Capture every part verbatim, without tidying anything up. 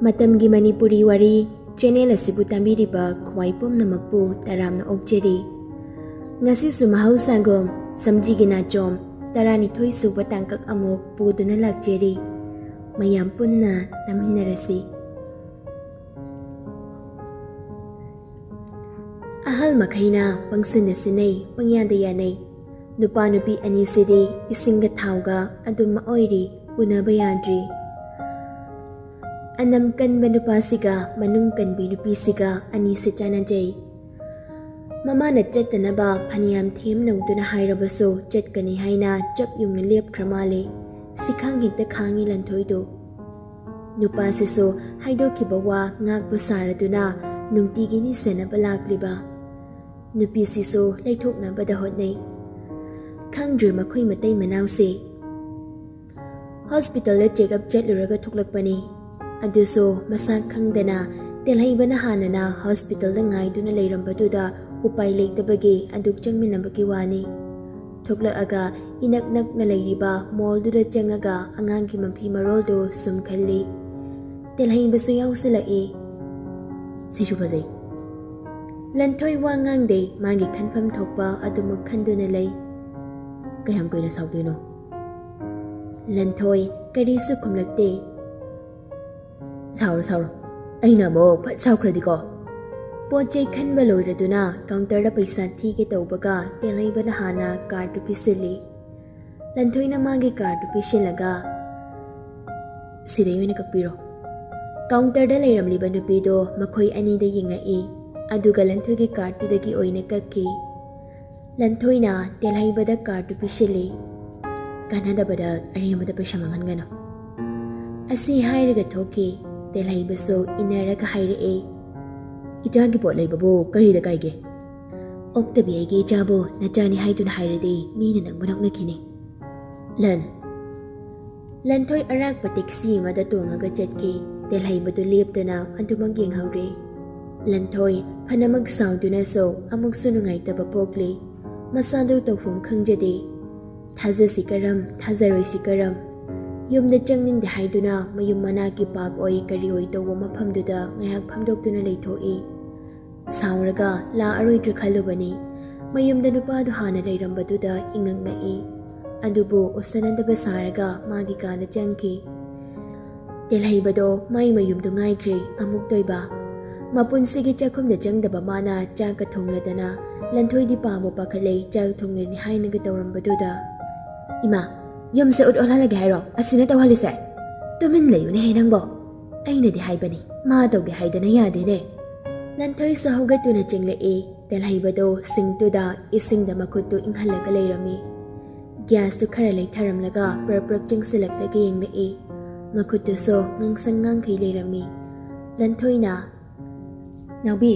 ꯃꯇꯝꯒꯤ ꯃꯅꯤꯄꯨꯔꯤ ꯋꯥꯔꯤ ꯆꯦꯅꯦꯜ ꯑꯁꯤꯕꯨ ꯇꯥꯕꯤꯔꯤꯕ ꯈ꯭ꯋꯥꯏ ꯄꯨꯝꯅꯃꯛꯄꯨ ꯇꯔꯥꯝꯅ ꯑꯣꯛꯆꯔꯤ꯫ ꯉꯁꯤꯁꯨ ꯃꯍꯧꯁꯥꯒꯨꯝ ꯁꯝꯖꯤꯒꯤ ꯅꯥꯆꯣꯝ ꯇꯔꯥꯅꯤꯊꯣꯏ ꯁꯨꯕ ꯇꯥꯡꯀꯛ ꯑꯃꯨꯛ ꯄꯨꯗꯨꯅ ꯂꯥꯛꯆꯔꯤ꯫ ꯃꯌꯥꯝ ꯄꯨꯟꯅ ꯇꯥꯃꯤꯟꯅꯔꯁꯤ꯫ ꯑꯍꯜ ꯃꯈꯩꯅ ꯄꯪꯁꯤꯟꯅ ꯁꯤꯟꯅꯩ, ꯄꯪꯌꯥꯗ ꯌꯥꯅꯩ꯫ ꯅꯨꯄꯥ ꯅꯨꯄꯤ ꯑꯅꯤꯁꯤꯗꯤ ꯏꯁꯤꯡꯒ ꯊꯥꯎꯒ ꯑꯗꯨꯝ ꯑꯣꯏꯔꯤ, ꯎꯅꯕ ꯌꯥꯗ꯭ꯔꯤ꯫ ꯑꯅꯝ ꯀꯟꯕ ꯅꯨꯄꯥꯁꯤꯒ ꯃꯅꯨꯡ ꯀꯟꯕꯤ ꯅꯨꯄꯤꯁꯤꯒ ꯑꯅꯤꯁꯤ ꯆꯥꯟꯅꯖꯩ꯫ ꯃꯃꯥꯅ ꯆꯠꯇꯅꯕ ꯐꯅꯌꯥꯝ ꯊꯦꯝꯅꯧꯗꯨꯅ ꯍꯥꯏꯔꯕꯁꯨ ꯆꯠꯀꯅꯤ ꯍꯥꯏꯅ ꯆꯞ ꯌꯨꯡꯅ ꯂꯦꯞꯈ꯭ꯔ ꯃꯥꯜꯂꯦ꯫ ꯁꯤꯈꯥꯡ ꯍꯦꯛꯇ ꯈꯥꯡꯉꯤ ꯂꯟꯊꯣꯏꯗꯣ꯫ ꯅꯨꯄꯥꯁꯤꯁꯨ ꯍꯥꯏꯗꯣꯛꯈꯤꯕ ꯋꯥ ꯉꯥꯛꯄ ꯁꯥꯔꯗꯨꯅ ꯅꯨꯡꯇꯤꯒꯤ ꯅꯤꯡꯁꯤꯟꯅꯕ ꯂꯥꯛꯂꯤꯕ꯫ ꯅꯨꯄꯤꯁꯤꯁꯨ ꯂꯩꯊꯣꯛꯅꯕꯗ ꯍꯣꯠꯅꯩ꯫ ꯈꯪꯗ꯭ꯔꯦ ꯃꯈꯣꯏ ꯃꯇꯩ ꯃꯅꯥꯎꯁꯦ꯫ ꯍꯣꯁꯄꯤꯇꯥꯜꯗ ꯆꯦꯛꯑꯞ ꯆꯠꯂꯨꯔꯒ ꯊꯣꯛꯂꯛꯄꯅꯤ꯫ ꯑꯗꯨꯁꯨ ꯃꯁꯥ ꯈꯪꯗꯅ ꯇꯦꯜꯍꯩꯕꯅ ꯍꯥꯟꯅꯅ ꯍꯣꯁꯄꯤꯇꯥꯜꯗ ꯉꯥꯏꯗꯨꯅ ꯂꯩꯔꯝꯕꯗꯨꯗ ꯎꯄꯥꯏ ꯂꯩꯇꯕꯒꯤ ꯑꯗꯨꯛ ꯆꯪꯃꯤꯟꯅꯕꯒꯤ ꯋꯥꯅꯤ꯫ ꯊꯣꯛꯂꯛꯑꯒ ꯏꯅꯛ ꯅꯛꯅ ꯂꯩꯔꯤꯕ ꯃꯣꯜꯗꯨꯗ ꯆꯪꯉꯒ ꯑꯉꯥꯡꯒꯤ ꯃꯐꯤ ꯃꯔꯣꯜꯗꯨ ꯁꯨꯝ ꯈꯜꯂꯤ꯫ ꯇꯦꯜꯍꯩꯕꯁꯨ ꯌꯥꯎꯁꯤꯜꯂꯛꯏ꯫ "ꯁꯤꯁꯨ ꯐꯖꯩ꯫" ꯂꯟꯊꯣꯏ ꯋꯥ ꯉꯥꯡꯗꯦ, ꯃꯥꯒꯤ ꯈꯟꯐꯝ ꯊꯣꯛꯄ ꯑꯗꯨꯃꯛ ꯈꯟꯗꯨꯅ ꯂꯩ꯫ "ꯀꯌꯥꯝ ꯀꯨꯏꯅ ꯁꯥꯎꯗꯣꯏꯅꯣ?" ꯂꯟꯊꯣꯏ ꯀꯔꯤꯁꯨ ꯈꯨꯝꯂꯛꯇꯦ꯫ "ꯁꯥꯎꯔꯣ, ꯁꯥꯎꯔꯣ꯫ ꯑꯩꯅ ꯑꯃꯨꯛ ꯐꯠ ꯁꯥꯎꯈ꯭ꯔꯗꯤꯀꯣ꯫" ꯄꯣꯠ ꯆꯩ ꯈꯟꯕ ꯂꯣꯏꯔꯗꯨꯅ ꯀꯥꯎꯟꯇꯔꯗ ꯄꯩꯁꯥ ꯊꯤꯒꯦ ꯇꯧꯕꯒ ꯇꯦꯜꯍꯩꯕꯅ ꯍꯥꯟꯅ ꯀꯥꯔꯗꯨ ꯄꯤꯁꯤꯜꯂꯤ꯫ ꯂꯟꯊꯣꯏꯅ ꯃꯥꯒꯤ ꯀꯥꯔꯗꯨ ꯄꯤꯁꯤꯜꯂꯒ, "ꯁꯤꯗꯩ ꯑꯣꯏꯅ ꯀꯛꯄꯤꯔꯣ꯫" ꯀꯥꯎꯟꯇꯔꯗ ꯂꯩꯔꯝꯂꯤꯕ ꯅꯨꯄꯤꯗꯣ ꯃꯈꯣꯏ ꯑꯅꯤꯗ ꯌꯦꯡꯉꯛꯏ, ꯑꯗꯨꯒ ꯂꯟꯊꯣꯏꯒꯤ ꯀꯥꯔꯗꯇꯨꯗꯒꯤ ꯑꯣꯏꯅ ꯀꯛꯈꯤ꯫ ꯂꯟꯊꯣꯏꯅ ꯇꯦꯜꯍꯩꯕꯗ ꯀꯥꯔꯗꯇꯨ ꯄꯤꯁꯤꯜꯂꯤ꯫ "ꯀꯥꯟꯅꯗꯕꯗ ꯑꯔꯦꯝꯕꯗ ꯄꯩꯁꯥ ꯃꯥꯡꯍꯟꯒꯅꯨ꯫" ꯑꯁꯤ ꯍꯥꯏꯔꯒ ꯊꯣꯛꯈꯤ꯫ ꯇꯦꯜꯍꯩꯕꯁꯨ ꯏꯟꯅꯔꯒ ꯍꯥꯏꯔꯛꯑꯦ, "ꯏꯆꯥꯒꯤ ꯄꯣꯠ ꯂꯩꯕꯕꯨ ꯀꯔꯤꯗ ꯀꯥꯏꯒꯦ? ꯑꯣꯛꯇꯕꯤ ꯑꯩꯒꯤ ꯏꯆꯥꯕꯨ ꯅꯆꯥꯅꯤ ꯍꯥꯏꯗꯨꯅ ꯍꯥꯏꯔꯗꯤ ꯃꯤꯅ ꯅꯪꯕꯨ ꯅꯣꯛꯅꯈꯤꯅꯤ꯫" ꯂꯟ꯫ ꯂꯟꯊꯣꯏ ꯑꯔꯥꯛꯄ ꯇꯦꯛꯁꯤ ꯑꯃꯗ ꯇꯣꯡꯉꯒ ꯆꯠꯈꯤ꯫ ꯇꯦꯜꯍꯩꯕꯗꯨ ꯂꯦꯞꯇꯅ ꯑꯗꯨꯃꯛ ꯌꯦꯡꯍꯧꯔꯦ꯫ ꯂꯟꯊꯣꯏ ꯐꯅꯃꯛ ꯁꯥꯎꯗꯨꯅꯁꯨ ꯑꯃꯨꯛꯁꯨ ꯅꯨꯡꯉꯥꯏꯇꯕ ꯄꯣꯛꯂꯤ꯫ ꯃꯁꯥꯗꯨ ꯇꯧꯐꯝ ꯈꯪꯖꯗꯦ꯫ ꯊꯥꯖꯁꯤ ꯀꯔꯝ, ꯊꯥꯖꯔꯣꯏꯁꯤ ꯀꯔꯝ? ꯌꯨꯝꯗ ꯆꯪꯅꯤꯡꯗꯦ ꯍꯥꯏꯗꯨꯅ ꯃꯌꯨꯝ ꯃꯅꯥꯛꯀꯤ ꯄꯥꯔꯛ ꯑꯣꯏ ꯀꯔꯤ ꯑꯣꯏ ꯇꯧꯕ ꯃꯐꯝꯗꯨꯗ ꯉꯥꯏꯍꯥꯛ ꯐꯝꯗꯣꯛꯇꯨꯅ ꯂꯩꯊꯣꯛꯏ꯫ ꯁꯥꯎꯔꯒ ꯂꯥꯛꯑꯔꯣꯏꯗ꯭ꯔꯥ ꯈꯜꯂꯨꯕꯅꯤ꯫ ꯃꯌꯨꯝꯗ ꯅꯨꯄꯥꯗꯨ ꯍꯥꯟꯅ ꯂꯩꯔꯝꯕꯗꯨꯗ ꯏꯉꯛ ꯉꯛꯏ꯫ ꯑꯗꯨꯕꯨ ꯎꯁꯟꯅꯗꯕ ꯁꯥꯔꯒ ꯃꯥꯒꯤ ꯀꯥꯗ ꯆꯪꯈꯤ꯫ ꯇꯦꯜꯍꯩꯕꯗꯣ ꯃꯥꯏ ꯃꯌꯨꯝꯗꯨ ꯉꯥꯏꯈ꯭ꯔꯦ꯫ ꯑꯃꯨꯛꯇꯣꯏꯕ ꯃꯄꯨꯟꯁꯤꯒꯤ ꯆꯥꯛꯈꯨꯝꯗ ꯆꯪꯗꯕ ꯃꯥꯅ ꯆꯥꯛꯀ ꯊꯣꯡꯂꯗꯅ ꯂꯟꯊꯣꯏꯗꯤ ꯄꯥꯕ ꯄꯥꯈꯠꯂꯦ꯫ ꯆꯥꯛ ꯊꯣꯡꯂꯅꯤ ꯍꯥꯏꯅꯒ ꯇꯧꯔꯝꯕꯗꯨꯗ, "ꯏꯃꯥ, ꯌꯨꯝꯁꯦ ꯎꯠ ꯑꯣꯜꯍꯜꯂꯒꯦ ꯍꯥꯏꯔꯣ? ꯑꯁꯤꯅ ꯇꯧꯍꯜꯂꯤꯁꯦ? ꯇꯨꯃꯤꯟ ꯂꯩꯌꯨꯅꯦꯍꯦ ꯅꯪꯕꯣ꯫ ꯑꯩꯅꯗꯤ ꯍꯥꯏꯕꯅꯤ, ꯃꯥ ꯇꯧꯒꯦ ꯍꯥꯏꯗꯅ ꯌꯥꯗꯦꯅꯦ꯫" ꯂꯟꯊꯣꯏꯁꯨ ꯍꯧꯒꯠꯇꯨꯅ ꯆꯦꯡꯂꯛꯏ꯫ ꯇꯦꯜꯍꯩꯕꯗꯣ ꯁꯤꯡꯛꯇꯨꯗ ꯏꯁꯤꯡꯗ ꯃꯈꯨꯠꯇꯨ ꯏꯪꯍꯜꯂꯒ ꯂꯩꯔꯝꯃꯤ꯫ ꯒ꯭ꯌꯥꯁꯇꯨ ꯈꯔ ꯂꯩꯊꯔꯝꯂꯒ ꯄ꯭ꯔꯞ ꯄ꯭ꯔꯞ ꯆꯪꯁꯤꯜꯂꯛꯂꯒ ꯌꯦꯡꯂꯛꯏ꯫ ꯃꯈꯨꯠꯇꯨꯁꯨ ꯉꯥꯡꯁꯪ ꯉꯥꯡꯈꯩ ꯂꯩꯔꯝꯃꯤ꯫ ꯂꯟꯊꯣꯏꯅ, "ꯅꯥꯎꯕꯤ,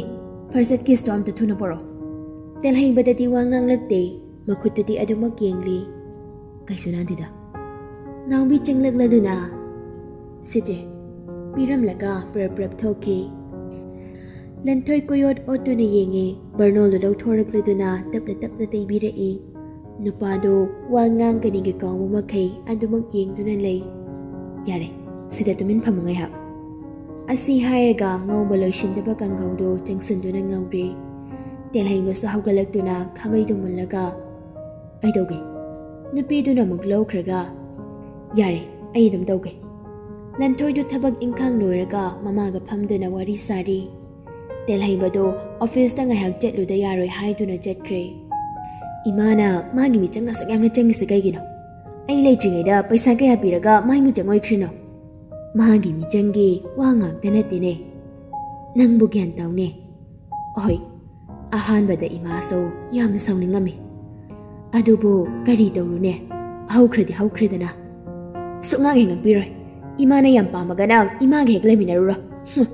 first aid kitꯇꯣ ꯑꯝꯇ ꯊꯨꯅ ꯄꯣꯔꯛꯑꯣ꯫" ꯇꯦꯜꯍꯩꯕꯗꯗꯤ ꯋꯥ ꯉꯥꯡꯂꯛꯇꯦ꯫ ꯃꯈꯨꯠꯇꯨꯗꯤ ꯑꯗꯨꯃꯛ ꯌꯦꯡꯂꯤ꯫ "ꯀꯩꯁꯨ ꯅꯥꯗꯦꯗ꯫" ꯅꯥꯎꯕꯤ ꯆꯪꯂꯛꯂꯗꯨꯅ, "ꯁꯤꯆꯦ," ꯄꯤꯔꯝꯂꯒ ꯄ꯭ꯔꯞ ꯄ꯭ꯔꯞ ꯊꯣꯛꯈꯤ꯫ ꯂꯟꯊꯣꯏ ꯀꯣꯏꯑꯣꯠ ꯑꯣꯠꯇꯨꯅ ꯌꯦꯡꯉꯤ꯫ ꯕꯔꯅꯣꯜꯗꯨ ꯂꯧꯊꯣꯔꯛꯂꯗꯨꯅ ꯇꯞꯅ ꯇꯞꯅ ꯇꯩꯕꯤꯔꯛꯏ꯫ ꯅꯨꯄꯥꯗꯨ ꯋꯥ ꯉꯥꯡꯒꯅꯤꯒꯤ ꯀꯥꯎꯕ ꯃꯈꯩ ꯑꯗꯨꯃꯛ ꯌꯦꯡꯗꯨꯅ ꯂꯩ꯫ "ꯌꯥꯔꯦ, ꯁꯤꯗ ꯇꯨꯃꯤꯟ ꯐꯝꯃꯨ ꯉꯥꯏꯍꯥꯛ꯫" ꯑꯁꯤ ꯍꯥꯏꯔꯒ ꯉꯧꯕ ꯂꯣꯏꯁꯤꯟꯗꯕ ꯀꯥꯡꯒꯧꯗꯨ ꯆꯪꯁꯤꯟꯗꯨꯅ ꯉꯧꯔꯦ꯫ ꯇꯦꯜꯍꯩꯕꯁꯨ ꯍꯧꯒꯠꯂꯛꯇꯨꯅ ꯈꯥꯕꯩꯗꯨ ꯃꯨꯜꯂꯒ, "ꯑꯩ ꯇꯧꯒꯦ꯫" ꯅꯨꯄꯤꯗꯨꯅ ꯑꯃꯨꯛ ꯂꯧꯈ꯭ꯔꯒ, "ꯌꯥꯔꯦ, ꯑꯩ ꯑꯗꯨꯝ ꯇꯧꯒꯦ꯫" ꯂꯟꯊꯣꯏꯗꯨ ꯊꯕꯛ ꯏꯪꯈꯥꯡ ꯂꯣꯏꯔꯒ ꯃꯃꯥꯒ ꯐꯝꯗꯨꯅ ꯋꯥꯔꯤ ꯁꯥꯔꯤ꯫ ꯇꯦꯜꯍꯩꯕꯗꯣ ꯑꯣꯐꯤꯁꯇ ꯉꯥꯏꯍꯥꯛ ꯆꯠꯂꯨꯗ ꯌꯥꯔꯣꯏ ꯍꯥꯏꯗꯨꯅ ꯆꯠꯈ꯭ꯔꯦ꯫ "ꯏꯃꯥꯅ ꯃꯥꯒꯤ ꯃꯤꯆꯪ ꯑꯁꯨꯛ ꯌꯥꯝꯅ ꯆꯪꯉꯤꯁꯦ ꯀꯩꯒꯤꯅꯣ? ꯑꯩ ꯂꯩꯇ꯭ꯔꯤꯉꯩꯗ ꯄꯩꯁꯥ ꯀꯌꯥ ꯄꯤꯔꯒ ꯃꯥꯒꯤ ꯃꯤꯆꯪ ꯑꯣꯏꯈ꯭ꯔꯤꯅꯣ? ꯃꯥꯒꯤ ꯃꯤꯆꯪꯒꯤ ꯋꯥ ꯉꯥꯛꯇ ꯅꯠꯇꯦꯅꯦ꯫ ꯅꯪꯕꯨ ꯒ꯭ꯌꯥꯟ ꯇꯧꯅꯦ꯫" ꯑꯍꯣꯏ, ꯑꯍꯥꯟꯕꯗ ꯏꯃꯥꯁꯨ ꯌꯥꯝꯅ ꯁꯥꯎꯅꯤꯡꯉꯝꯃꯤ꯫ ꯑꯗꯨꯕꯨ ꯀꯔꯤ ꯇꯧꯔꯨꯅꯦ? ꯍꯧꯈ꯭ꯔꯗꯤ ꯍꯧꯈ꯭ꯔꯦꯗꯅ꯫ ꯁꯨꯛꯉꯥꯡ ꯍꯦꯛ ꯉꯥꯡꯕꯤꯔꯣꯏ꯫ ꯏꯃꯥꯅ ꯌꯥꯝ ꯄꯥꯝꯃꯒꯅ ꯏꯃꯥꯒ ꯍꯦꯛ ꯂꯩꯃꯤꯟꯅꯔꯨꯔꯣ꯫ ꯍꯨꯝ꯫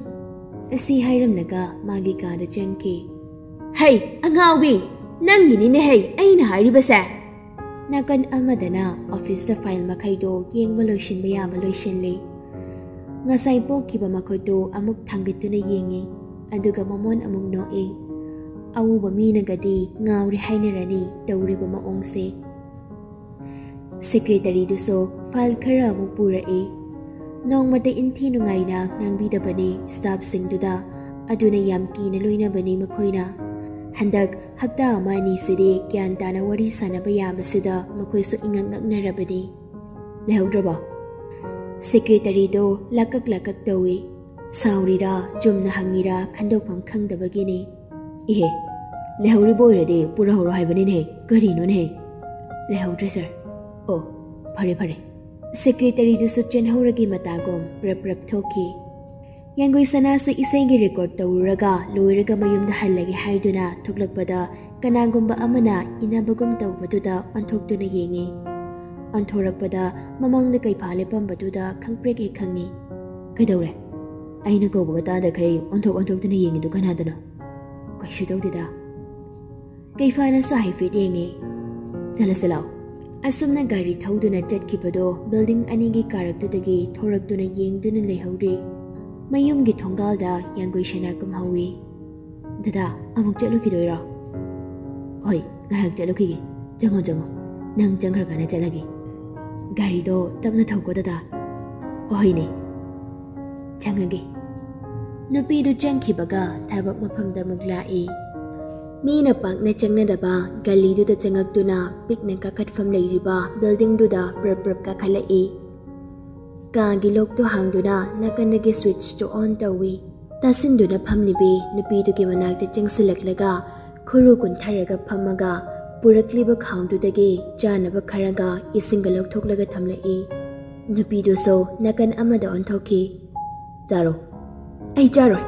ꯑꯁꯤ ꯍꯥꯏꯔꯝꯂꯒ ꯃꯥꯒꯤ ꯀꯥꯗ ꯆꯪꯈꯤ꯫ "ꯍꯩ, ꯑꯉꯥꯎꯕꯤ! ꯅꯪꯒꯤꯅꯤꯅꯦ ꯍꯩ ꯑꯩꯅ ꯍꯥꯏꯔꯤꯕꯁꯦ!" ꯅꯥꯀꯟ ꯑꯃꯗꯅ ꯑꯣꯐꯤꯁꯇ ꯐꯥꯏꯜ ꯃꯈꯩꯗꯣ ꯌꯦꯡꯕ ꯂꯣꯏꯁꯤꯟꯕ ꯌꯥꯕ ꯂꯣꯏꯁꯤꯜꯂꯤ꯫ ꯉꯁꯥꯏ ꯄꯣꯛꯈꯤꯕ ꯃꯈꯨꯠꯇꯨ ꯑꯃꯨꯛ ꯊꯥꯡꯒꯠꯇꯨꯅ ꯌꯦꯡꯉꯤ, ꯑꯗꯨꯒ ꯃꯃꯣꯟ ꯑꯃꯨꯛ ꯅꯣꯛꯏ꯫ ꯑꯎꯕ ꯃꯤꯅꯒꯗꯤ ꯉꯥꯎꯔꯦ ꯍꯥꯏꯅꯔꯅꯤ ꯇꯧꯔꯤꯕ ꯃꯑꯣꯡꯁꯦ꯫ ꯁꯦꯀ꯭ꯔꯦꯇꯔꯤꯗꯨꯁꯨ ꯐꯥꯏꯜ ꯈꯔ ꯑꯃꯨꯛ ꯄꯨꯔꯛꯏ꯫ ꯅꯣꯡꯃꯇ ꯏꯟꯊꯤ ꯅꯨꯡꯉꯥꯏꯅ ꯉꯥꯡꯕꯤꯗꯕꯅꯤ ꯁ꯭ꯇꯥꯐꯁꯤꯡꯗꯨꯗ, ꯑꯗꯨꯅ ꯌꯥꯝ ꯀꯤꯅ ꯂꯣꯏꯅꯕꯅꯤ ꯃꯈꯣꯏꯅ꯫ ꯍꯟꯗꯛ ꯍꯞꯇꯥ ꯑꯃ ꯑꯅꯤꯁꯤꯗꯤ ꯒ꯭ꯌꯥꯟ ꯇꯥꯅ ꯋꯥꯔꯤ ꯁꯥꯟꯅꯕ ꯌꯥꯕꯁꯤꯗ ꯃꯈꯣꯏꯁꯨ ꯏꯉꯛ ꯉꯛꯅꯔꯕꯅꯤ꯫ "ꯂꯩꯍꯧꯗ꯭ꯔꯕꯣ?" ꯁꯦꯀ꯭ꯔꯦꯇꯔꯤꯗꯣ ꯂꯥꯀꯛ ꯂꯥꯀꯛ ꯇꯧꯏ꯫ ꯁꯥꯎꯔꯤꯔꯥ, ꯆꯨꯝꯅ ꯍꯪꯉꯤꯔꯥ ꯈꯟꯗꯣꯛꯐꯝ ꯈꯪꯗꯕꯒꯤꯅꯤ꯫ "ꯏꯍꯦ, ꯂꯩꯍꯧꯔꯤꯕ ꯑꯣꯏꯔꯗꯤ ꯄꯨꯔꯍꯧꯔꯣ ꯍꯥꯏꯕꯅꯤꯅꯦ, ꯀꯔꯤꯅꯣꯅꯦ?" "ꯂꯩꯍꯧꯗ꯭ꯔꯦ ꯁꯥꯔ꯫ ꯑꯣ, ꯐꯔꯦ ꯐꯔꯦ꯫" ꯁꯦꯀ꯭ꯔꯦꯇꯔꯤꯗꯨꯁꯨ ꯆꯦꯟꯍꯧꯔꯒꯦ ꯃꯇꯥꯒꯨꯝ ꯄ꯭ꯔꯞ ꯄ꯭ꯔꯞ ꯊꯣꯛꯈꯤ꯫ ꯌꯥꯡꯒꯣꯏ ꯁꯅꯥꯁꯨ ꯏꯁꯩꯒꯤ ꯔꯦꯀꯣꯔꯗ ꯇꯧꯔꯨꯔꯒ ꯂꯣꯏꯔꯒ ꯃꯌꯨꯝꯗ ꯍꯜꯂꯒꯦ ꯍꯥꯏꯗꯨꯅ ꯊꯣꯛꯂꯛꯄꯗ, ꯀꯅꯥꯒꯨꯝꯕ ꯑꯃꯅ ꯏꯟꯅꯕꯒꯨꯝ ꯇꯧꯕꯗꯨꯗ ꯑꯣꯟꯊꯣꯛꯇꯨꯅ ꯌꯦꯡꯉꯤ꯫ ꯑꯣꯟꯊꯣꯔꯛꯄꯗ ꯃꯃꯥꯡꯗ ꯀꯩꯐꯥ ꯂꯦꯞꯄꯝꯕꯗꯨꯗ ꯈꯪꯄ꯭ꯔꯦꯛ ꯍꯦꯛ ꯈꯪꯉꯤ꯫ "ꯀꯩꯗꯧꯔꯦ? ꯑꯩꯅ ꯀꯧꯕꯒ ꯇꯥꯗꯈꯩ ꯑꯣꯟꯊꯣꯛ ꯑꯣꯟꯊꯣꯛꯇꯨꯅ ꯌꯦꯡꯉꯤꯗꯨ ꯀꯅꯥꯗꯅꯣ?" "ꯀꯩꯁꯨ ꯇꯧꯗꯦꯗ꯫" ꯀꯩꯐꯥꯅꯁꯨ ꯍꯥꯏꯐꯦꯠ ꯌꯦꯡꯉꯤ꯫ "ꯆꯠꯂꯁꯤ ꯂꯥꯛꯑꯣ꯫" ꯑꯁꯨꯝꯅ ꯒꯥꯔꯤ ꯊꯧꯗꯨꯅ ꯆꯠꯈꯤꯕꯗꯣ ꯕꯤꯜꯗꯤꯡ ꯑꯅꯤꯒꯤ ꯀꯥꯔꯛꯇꯨꯗꯒꯤ ꯊꯣꯔꯛꯇꯨꯅ ꯌꯦꯡꯗꯨꯅ ꯂꯩꯍꯧꯔꯤ꯫ ꯃꯌꯨꯝꯒꯤ ꯊꯣꯡꯒꯥꯜꯗ ꯌꯥꯡꯒꯣꯏ ꯁꯅꯥ ꯀꯨꯝꯍꯧꯏ꯫ "ꯗꯗꯥ, ꯑꯃꯨꯛ ꯆꯠꯂꯨꯈꯤꯗꯣꯏꯔꯣ?" "ꯍꯣꯏ, ꯉꯥꯏꯍꯥꯛ ꯆꯠꯂꯨꯈꯤꯒꯦ꯫ ꯆꯪꯉꯣ, ꯆꯪꯉꯣ꯫ ꯅꯪ ꯆꯪꯈ꯭ꯔꯀꯥꯟꯗ ꯆꯠꯂꯒꯦ꯫" "ꯒꯥꯔꯤꯗꯣ ꯇꯞꯅ ꯊꯧꯀꯣ ꯗꯗꯥ꯫" "ꯑꯍꯣꯏꯅꯦ꯫" "ꯆꯪꯉꯒꯦ꯫" ꯅꯨꯄꯤꯗꯨ ꯆꯪꯈꯤꯕꯒ ꯊꯕꯛ ꯃꯐꯝꯗ ꯑꯃꯨꯛ ꯂꯥꯛꯏ꯫ ꯃꯤꯅ ꯄꯥꯛꯅ ꯆꯪꯅꯗꯕ ꯒꯂꯤꯗꯨꯗ ꯆꯪꯉꯛꯇꯨꯅ ꯄꯤꯛꯅ ꯀꯥꯈꯠꯐꯝ ꯂꯩꯔꯤꯕ ꯕꯤꯜꯗꯤꯡꯗꯨꯗ ꯄ꯭ꯔꯞ ꯄ꯭ꯔꯞ ꯀꯥꯈꯠꯂꯛꯏ꯫ ꯀꯥꯒꯤ ꯂꯣꯛꯇꯨ ꯍꯥꯡꯗꯨꯅ ꯅꯥꯀꯟꯗꯒꯤ ꯁ꯭ꯋꯤꯠꯆꯇꯨ ꯑꯣꯟ ꯇꯧꯏ꯫ ꯇꯥꯁꯤꯟꯗꯨꯅ ꯐꯝꯂꯤꯕꯤ ꯅꯨꯄꯤꯗꯨꯒꯤ ꯃꯅꯥꯛꯇ ꯆꯪꯁꯤꯜꯂꯛꯂꯒ ꯈꯨꯔꯨ ꯀꯨꯟꯊꯔꯒ ꯐꯝꯃꯒ ꯄꯨꯔꯛꯂꯤꯕ ꯈꯥꯎꯗꯨꯗꯒꯤ ꯆꯥꯅꯕ ꯈꯔꯒ ꯏꯁꯤꯡꯒ ꯂꯧꯊꯣꯛꯂꯒ ꯊꯝꯂꯛꯏ꯫ ꯅꯨꯄꯤꯗꯨꯁꯨ ꯅꯥꯀꯟ ꯑꯃꯗ ꯑꯣꯟꯊꯣꯛꯈꯤ꯫ "ꯆꯥꯔꯣ꯫" "ꯑꯩ ꯆꯥꯔꯣꯏ꯫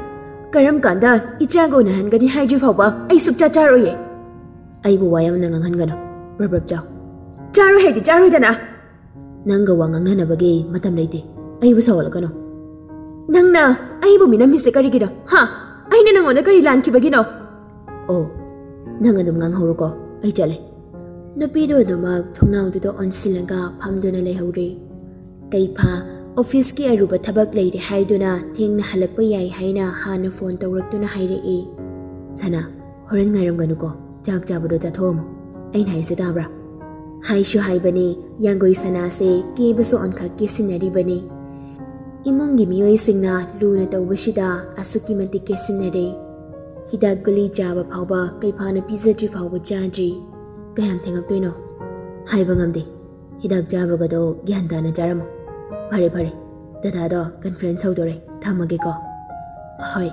ꯀꯔꯝ ꯀꯥꯟꯗ ꯏꯆꯥꯒ ꯎꯅꯍꯟꯒꯅꯤ ꯍꯥꯏꯗ꯭ꯔꯤ ꯐꯥꯎꯕ ꯑꯩ ꯁꯨꯛꯆꯥ ꯆꯥꯔꯣꯏꯌꯦ꯫" "ꯑꯩꯕꯨ ꯋꯥ ꯌꯥꯝꯅ ꯉꯥꯡꯍꯟꯒꯅꯨ꯫ ꯕ꯭ꯔꯞ ꯕ꯭ꯔꯞ ꯆꯥꯎ꯫" "ꯆꯥꯔꯣꯏ ꯍꯥꯏꯗꯤ ꯆꯥꯔꯣꯏꯗꯅ꯫" "ꯅꯪꯒ ꯋꯥ ꯉꯥꯡꯅꯅꯕꯒꯤ ꯃꯇꯝ ꯂꯩꯇꯦ꯫ ꯑꯩꯕꯨ ꯁꯥꯎꯍꯜꯂꯛꯀꯅꯨ꯫" "ꯅꯪꯅ ꯑꯩꯕꯨ ꯃꯤꯅꯝꯃꯤꯁꯦ ꯀꯔꯤꯒꯤꯅꯣ? ꯍꯥ? ꯑꯩꯅ ꯅꯪꯉꯣꯟꯗ ꯀꯔꯤ ꯂꯥꯟꯈꯤꯕꯒꯤꯅꯣ?" "ꯑꯣ, ꯅꯪ ꯑꯗꯨꯝ ꯉꯥꯡꯍꯧꯔꯣꯀꯣ, ꯑꯩ ꯆꯠꯂꯦ꯫" ꯅꯨꯄꯤꯗꯨ ꯑꯗꯨꯃꯛ ꯊꯣꯡꯅꯥꯎꯗꯨꯗ ꯑꯣꯟꯁꯤꯜꯂꯒ ꯐꯝꯗꯨꯅ ꯂꯩꯍꯧꯔꯦ꯫ ꯀꯩꯐꯥ ꯑꯣꯐꯤꯁꯀꯤ ꯑꯔꯨꯕ ꯊꯕꯛ ꯂꯩꯔꯦ ꯍꯥꯏꯗꯨꯅ ꯊꯦꯡꯅ ꯍꯜꯂꯛꯄ ꯌꯥꯏ ꯍꯥꯏꯅ ꯍꯥꯟꯅ ꯐꯣꯟ ꯇꯧꯔꯛꯇꯨꯅ ꯍꯥꯏꯔꯛꯏ꯫ "ꯁꯅꯥ, ꯍꯣꯔꯦꯟ ꯉꯥꯏꯔꯝꯒꯅꯨꯀꯣ, ꯆꯥꯛ ꯆꯥꯕꯗꯣ ꯆꯥꯊꯣꯛꯑꯝꯃꯣ꯫ ꯑꯩꯅ ꯍꯥꯏꯁꯦ ꯇꯥꯕ꯭ꯔꯥ?" ꯍꯥꯏꯁꯨ ꯍꯥꯏꯕꯅꯤ, ꯌꯥꯡꯒꯣꯏ ꯁꯅꯥꯁꯦ ꯀꯦꯕꯁꯨ ꯑꯣꯟꯈꯛ ꯀꯦꯁꯤꯟꯅꯔꯤꯕꯅꯤ꯫ ꯏꯃꯨꯡꯒꯤ ꯃꯤꯑꯣꯏꯁꯤꯡꯅ ꯂꯨꯅ ꯇꯧꯕꯁꯤꯗ ꯑꯁꯨꯛꯀꯤ ꯃꯇꯤꯛ ꯀꯦꯁꯤꯟꯅꯔꯦ꯫ ꯍꯤꯗꯥꯛ ꯒꯨꯂꯤ ꯆꯥꯕ ꯐꯥꯎꯕ ꯀꯩꯐꯥꯅ ꯄꯤꯖꯗ꯭ꯔꯤ ꯐꯥꯎꯕ ꯆꯥꯗ꯭ꯔꯤ꯫ ꯀꯌꯥꯝ ꯊꯦꯡꯉꯛꯇꯣꯏꯅꯣ? ꯍꯥꯏꯕ ꯉꯝꯗꯦ꯫ ꯍꯤꯗꯥꯛ ꯆꯥꯕꯒꯗꯣ ꯒ꯭ꯌꯥꯟ ꯇꯥꯅ ꯆꯥꯔꯝꯃꯨ꯫ ꯐꯔꯦ ꯐꯔꯦ, ꯗꯗꯥꯗꯣ ꯀꯟꯐ꯭ꯔꯦꯟꯁ ꯍꯧꯗꯣꯔꯦ, ꯊꯝꯃꯒꯦꯀꯣ꯫ ꯍꯣꯏ꯫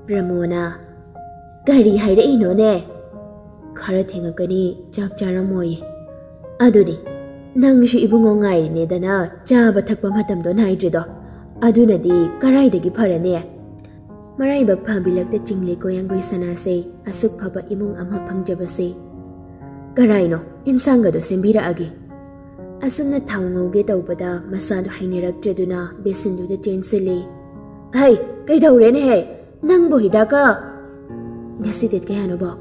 ꯄ꯭ꯔꯃꯣꯅ, "ꯀꯔꯤ ꯍꯥꯏꯔꯛꯏꯅꯣꯅꯦ? ꯈꯔ ꯊꯦꯡꯉꯛꯀꯅꯤ, ꯆꯥꯛ ꯆꯥꯔꯝꯃꯣꯏꯌꯦ꯫ ꯑꯗꯨꯅꯤ, ꯅꯪꯁꯨ ꯏꯕꯨꯡꯉꯣ ꯉꯥꯏꯔꯤꯅꯦꯗꯅ ꯆꯥꯕ ꯊꯛꯄ ꯃꯇꯝꯗꯣ ꯅꯥꯏꯗ꯭ꯔꯤꯗꯣ꯫ ꯑꯗꯨꯅꯗꯤ ꯀꯔꯥꯏꯗꯒꯤ ꯐꯔꯅꯤ?" ꯃꯔꯥꯏꯕꯛ ꯐꯕꯤ ꯂꯛꯇ ꯆꯤꯡꯂꯦꯀꯣ ꯌꯥꯡꯒꯣꯏ ꯁꯅꯥꯁꯦ, ꯑꯁꯨꯛ ꯐꯕ ꯏꯃꯨꯡ ꯑꯃ ꯐꯪꯖꯕꯁꯦ꯫ "ꯀꯔꯥꯏꯅꯣ? ꯏꯟꯁꯥꯡꯒꯗꯣ ꯁꯦꯝꯕꯤꯔꯛꯑꯒꯦ꯫" ꯑꯁꯨꯝꯅ ꯊꯥꯎ ꯉꯧꯒꯦ ꯇꯧꯕꯗ ꯃꯁꯥꯗꯣ ꯍꯩꯅꯔꯛꯇ꯭ꯔꯦꯗꯨꯅ ꯕꯦꯁꯤꯟꯗꯨꯗ ꯆꯦꯟꯁꯤꯜꯂꯦ꯫ "ꯍꯩ, ꯀꯩꯗꯧꯔꯦꯅꯦꯍꯦ? ꯅꯪꯕꯨ ꯍꯤꯗꯥꯛꯀ?" "ꯉꯁꯤ ꯗꯦꯠ ꯀꯌꯥꯅꯣ, ꯕꯣꯛ?"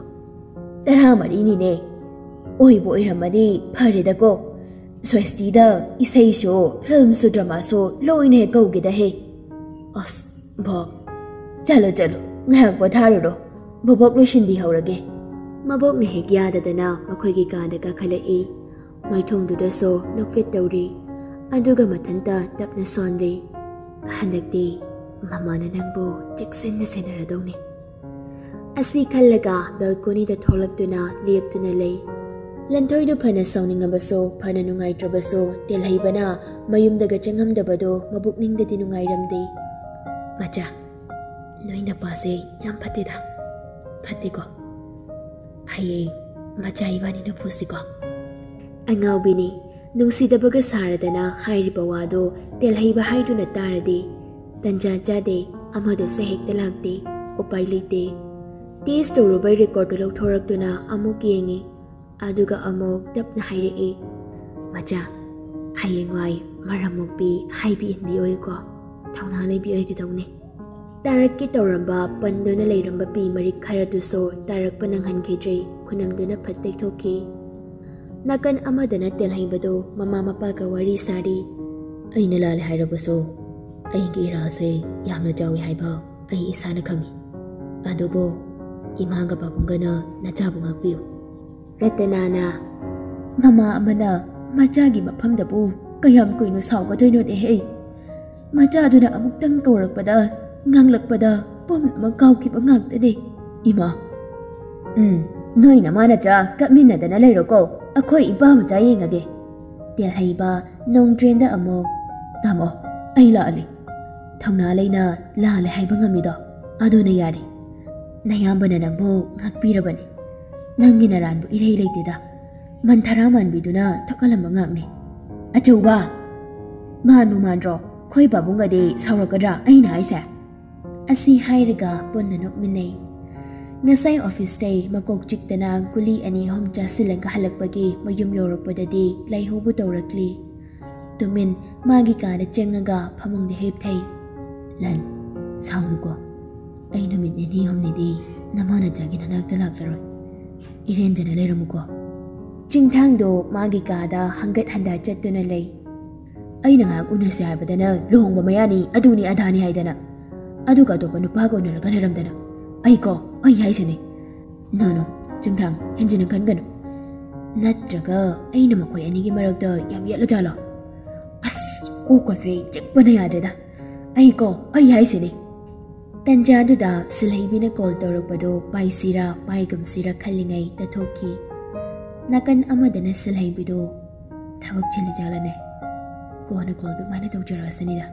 "ꯇꯔꯥꯃꯔꯤꯅꯤꯅꯦ꯫ ꯑꯣꯏꯕꯨ ꯑꯣꯏꯔꯝꯃꯗꯤ ꯐꯔꯦꯗꯀꯣ꯫ ꯁ꯭ꯋꯦꯁꯇꯤꯗ ꯏꯁꯩꯁꯨ, ꯐꯤꯜꯝꯁꯨ, ꯗ꯭ꯔꯃꯥꯁꯨ ꯂꯣꯏꯅ ꯍꯦꯛ ꯀꯧꯒꯦꯗꯍꯦ꯫" "ꯑꯁ, ꯕꯣꯛ, ꯆꯠꯂꯣ, ꯆꯠꯂꯣ, ꯉꯥꯏꯍꯥꯛ ꯄꯣꯊꯥꯔꯨꯔꯣ꯫ ꯕꯣꯕꯣꯛ ꯂꯣꯏꯁꯤꯟꯕꯤꯍꯧꯔꯒꯦ꯫" ꯃꯕꯣꯛꯅ ꯍꯦꯛ ꯌꯥꯗꯗꯅ ꯃꯈꯣꯏꯒꯤ ꯀꯥꯗ ꯀꯥꯈꯠꯂꯛꯏ꯫ ꯃꯥꯏꯊꯣꯡꯗꯨꯗꯁꯨ ꯅꯣꯛꯐꯦꯠ ꯇꯧꯔꯤ꯫ ꯑꯗꯨꯒ ꯃꯊꯟꯇ ꯇꯞꯅ ꯁꯣꯟꯂꯤ꯫ "ꯍꯟꯗꯛꯇꯤ ꯃꯃꯥꯅ ꯅꯪꯕꯨ ꯆꯦꯛꯁꯤꯟꯅ ꯁꯦꯟꯅꯔꯗꯧꯅꯤ꯫" ꯑꯁꯤ ꯈꯜꯂꯒ ꯕꯦꯜꯀꯣꯅꯤꯗ ꯊꯣꯛꯂꯛꯇꯨꯅ ꯂꯦꯞꯇꯨꯅ ꯂꯩ꯫ ꯂꯟꯊꯣꯏꯗꯨ ꯐꯅ ꯁꯥꯎꯅꯤꯡꯉꯕꯁꯨ, ꯐꯅ ꯅꯨꯡꯉꯥꯏꯇ꯭ꯔꯕꯁꯨ, ꯇꯦꯜꯍꯩꯕꯅ ꯃꯌꯨꯝꯗꯒ ꯆꯪꯉꯝꯗꯕꯗꯨ ꯃꯕꯨꯛꯅꯤꯡꯗꯗꯤ ꯅꯨꯡꯉꯥꯏꯔꯝꯗꯦ꯫ "ꯃꯆꯥ, ꯅꯣꯏ ꯅꯄꯥꯁꯦ ꯌꯥꯝ ꯐꯠꯇꯦꯗ꯫ ꯐꯠꯇꯦꯀꯣ? ꯍꯌꯦꯡ ꯃꯆꯥ ꯏꯕꯥꯅꯤꯅ ꯐꯨꯁꯤꯀꯣ?" ꯑꯉꯥꯎꯕꯤꯅꯤ, ꯅꯨꯡꯁꯤꯗꯕꯒ ꯁꯥꯔꯗꯅ ꯍꯥꯏꯔꯤꯕ ꯋꯥꯗꯣ ꯇꯦꯜꯍꯩꯕ ꯍꯥꯏꯗꯨꯅ ꯇꯥꯔꯗꯤ꯫ ꯇꯟꯖꯥ ꯆꯥꯗꯦ, ꯑꯃꯗꯨꯁꯨ ꯍꯦꯛꯇ ꯂꯥꯛꯇꯦ꯫ ꯎꯄꯥꯏ ꯂꯩꯇꯦ꯫ ꯇꯦꯁ ꯇꯧꯔꯨꯕꯩ ꯔꯦꯀꯣꯔꯗꯇꯨ ꯂꯧꯊꯣꯔꯛꯇꯨꯅ ꯑꯃꯨꯛ ꯌꯦꯡꯉꯤ꯫ ꯑꯗꯨꯒ ꯑꯃꯨꯛ ꯇꯞꯅ ꯍꯥꯏꯔꯛꯏ, "ꯃꯆꯥ, ꯍꯌꯦꯡꯋꯥꯏ ꯃꯔꯝ ꯃꯣꯛꯄꯤ, ꯍꯥꯏꯕꯤ ꯏꯟꯕꯤ ꯑꯣꯏꯌꯨꯀꯣ꯫ ꯊꯧꯅꯥ ꯂꯩꯕꯤ ꯑꯣꯏꯒꯗꯧꯅꯦ꯫" ꯇꯥꯔꯛꯀꯦ ꯇꯧꯔꯝꯕ ꯄꯟꯗꯨꯅ ꯂꯩꯔꯝꯕ ꯄꯤ ꯃꯔꯤꯛ ꯈꯔꯗꯨꯁꯨ ꯇꯥꯔꯛꯄ ꯅꯪꯍꯟꯈꯤꯗ꯭ꯔꯦ, ꯈꯨꯅꯝꯗꯨꯅ ꯐꯠ ꯇꯩꯊꯣꯛꯈꯤ꯫ ꯅꯥꯀꯟ ꯑꯃꯗꯅ ꯇꯦꯜꯍꯩꯕꯗꯨ ꯃꯃꯥ ꯃꯄꯥꯒ ꯋꯥꯔꯤ ꯁꯥꯔꯤ꯫ "ꯑꯩꯅ ꯂꯥꯜꯂꯦ ꯍꯥꯏꯔꯕꯁꯨ ꯑꯩꯒꯤ ꯏꯔꯥꯜꯁꯦ ꯌꯥꯝꯅ ꯆꯥꯎꯏ ꯍꯥꯏꯕ ꯑꯩ ꯏꯁꯥꯅ ꯈꯪꯏ꯫ ꯑꯗꯨꯕꯨ ꯏꯃꯥꯒ ꯄꯥꯕꯨꯡꯒꯅ ꯅꯆꯥꯕꯨ ꯉꯥꯛꯄꯤꯌꯨ꯫" ꯔꯇꯅꯥꯅ, ꯃꯃꯥ ꯑꯃꯅ ꯃꯆꯥꯒꯤ ꯃꯐꯝꯗꯕꯨ ꯀꯌꯥꯝ ꯀꯨꯏꯅ ꯁꯥꯎꯒꯗꯣꯏꯅꯣꯅꯦꯍꯦ? ꯃꯆꯥꯗꯨꯅ ꯑꯃꯨꯛꯇꯪ ꯀꯧꯔꯛꯄꯗ, ꯉꯥꯡꯂꯛꯄꯗ ꯄꯨꯝꯅꯃꯛ ꯀꯥꯎꯈꯤꯕ ꯉꯥꯛꯇꯅꯦ꯫ ꯏꯃꯥ, ꯎꯝ, ꯅꯣꯏ ꯅꯃꯥ ꯅꯆꯥ ꯀꯞꯃꯤꯟꯅꯗꯅ ꯂꯩꯔꯣꯀꯣ, ꯑꯩꯈꯣꯏ ꯏꯄꯥ ꯃꯆꯥ ꯌꯦꯡꯉꯒꯦ꯫ ꯇꯦꯜꯍꯩꯕ ꯅꯣꯡꯗ꯭ꯔꯦꯟꯗ ꯑꯃꯨꯛ, "ꯇꯥꯃꯣ, ꯑꯩ ꯂꯥꯛꯑꯂꯦ꯫ ꯊꯧꯅꯥ ꯂꯩꯅ ꯂꯥꯜꯂꯦ ꯍꯥꯏꯕ ꯉꯝꯃꯤꯗꯣ, ꯑꯗꯨꯅ ꯌꯥꯔꯦ꯫ ꯅꯌꯥꯝꯕꯅ ꯅꯪꯕꯨ ꯉꯥꯛꯄꯤꯔꯕꯅꯤ꯫ ꯅꯪꯒꯤ ꯅꯔꯥꯟꯕꯨ ꯏꯔꯩ ꯂꯩꯇꯦꯗ꯫ ꯃꯟꯊꯔꯥ ꯃꯥꯟꯕꯤꯗꯨꯅ ꯊꯣꯛꯍꯜꯂꯝꯕ ꯉꯥꯛꯅꯤ꯫" "ꯑꯆꯧꯕ, ꯃꯥꯟꯕꯨ ꯃꯥꯟꯗ꯭ꯔꯣ? ꯈꯣꯏ ꯄꯥꯕꯨꯡꯒꯗꯤ ꯁꯥꯎꯔꯛꯀꯗ꯭ꯔꯥ ꯑꯩꯅ ꯍꯥꯏꯁꯦ?" ꯑꯁꯤ ꯍꯥꯏꯔꯒ ꯄꯨꯟꯅ ꯅꯣꯛꯃꯤꯟꯅꯩ꯫ ꯉꯁꯥꯏ ꯑꯣꯐꯤꯁꯇꯩ ꯃꯀꯣꯛ ꯆꯤꯛꯇꯅ ꯒꯨꯂꯤ ꯑꯅꯤ ꯑꯍꯨꯝ ꯆꯥꯁꯤꯜꯂꯒ ꯍꯜꯂꯛꯄꯒꯤ ꯃꯌꯨꯝ ꯌꯧꯔꯛꯄꯗꯗꯤ ꯂꯥꯏꯍꯧꯕ ꯇꯧꯔꯛꯂꯤ꯫ ꯇꯨꯃꯤꯟ ꯃꯥꯒꯤ ꯀꯥꯗ ꯆꯪꯉꯒ ꯐꯃꯨꯡꯗ ꯍꯤꯞꯊꯩ꯫ "ꯂꯟ, ꯁꯥꯎꯅꯨꯀꯣ꯫ ꯑꯩ ꯅꯨꯃꯤꯠ ꯅꯤꯅꯤ ꯍꯨꯝꯅꯤꯗꯤ ꯅꯃꯥ ꯅꯆꯥꯒꯤ ꯅꯅꯥꯛꯇ ꯂꯥꯛꯂꯔꯣꯏ꯫ ꯏꯔꯦꯟꯖꯅ ꯂꯩꯔꯝꯃꯨꯀꯣ꯫" ꯆꯤꯡꯊꯥꯡꯗꯣ ꯃꯥꯒꯤ ꯀꯥꯗ ꯍꯪꯒꯠ ꯍꯟꯗ ꯆꯠꯇꯨꯅ ꯂꯩ꯫ "ꯑꯩꯅ ꯉꯥꯏꯍꯥꯛ ꯎꯅꯁꯦ ꯍꯥꯏꯕꯗꯅ ꯂꯨꯍꯣꯡꯕ ꯃꯌꯥꯅꯤ, ꯑꯗꯨꯅꯤ ꯑꯗꯥꯅꯤ ꯍꯥꯏꯗꯅ, ꯑꯗꯨꯒ ꯑꯇꯣꯞꯄ ꯅꯨꯄꯥꯒ ꯎꯅꯔꯒ ꯂꯩꯔꯝꯗꯅ꯫ ꯑꯩ ꯀꯣ, ꯑꯩ ꯍꯥꯏꯁꯤꯅꯤ꯫" "ꯅꯣ, ꯅꯣ, ꯆꯤꯡꯊꯥꯡ, ꯍꯦꯟꯖꯤꯟꯅ ꯈꯟꯒꯅꯨ꯫ ꯅꯠꯇ꯭ꯔꯒ ꯑꯩꯅ ꯃꯈꯣꯏ ꯑꯅꯤꯒꯤ ꯃꯔꯛꯇ ꯌꯥꯝ ꯌꯦꯠꯂꯖꯥꯠꯂꯣ? ꯑꯁ, ꯀꯣꯛꯀꯁꯦ ꯆꯤꯛꯄꯅ ꯌꯥꯗ꯭ꯔꯦꯗ꯫ ꯑꯩ ꯀꯣ, ꯑꯩ ꯍꯥꯏꯁꯤꯅꯤ꯫" ꯇꯟꯖꯥꯗꯨꯗ ꯁꯤꯜꯍꯩꯕꯤꯅ ꯀꯣꯜ ꯇꯧꯔꯛꯄꯗꯨ ꯄꯥꯏꯁꯤꯔꯥ ꯄꯥꯏꯒꯨꯝꯁꯤꯔꯥ ꯈꯜꯂꯤꯉꯩ ꯇꯠꯊꯣꯛꯈꯤ꯫ ꯅꯥꯀꯟ ꯑꯃꯗꯅ ꯁꯤꯜꯍꯩꯕꯤꯗꯨ, "ꯊꯕꯛ ꯆꯤꯜꯂꯤꯖꯥꯠꯂꯅꯦ? ꯀꯣꯟꯅ ꯀꯣꯜ ꯕꯦꯛ ꯃꯥꯏꯅ ꯇꯧꯖꯔꯛꯑꯁꯤꯅꯤꯗ꯫"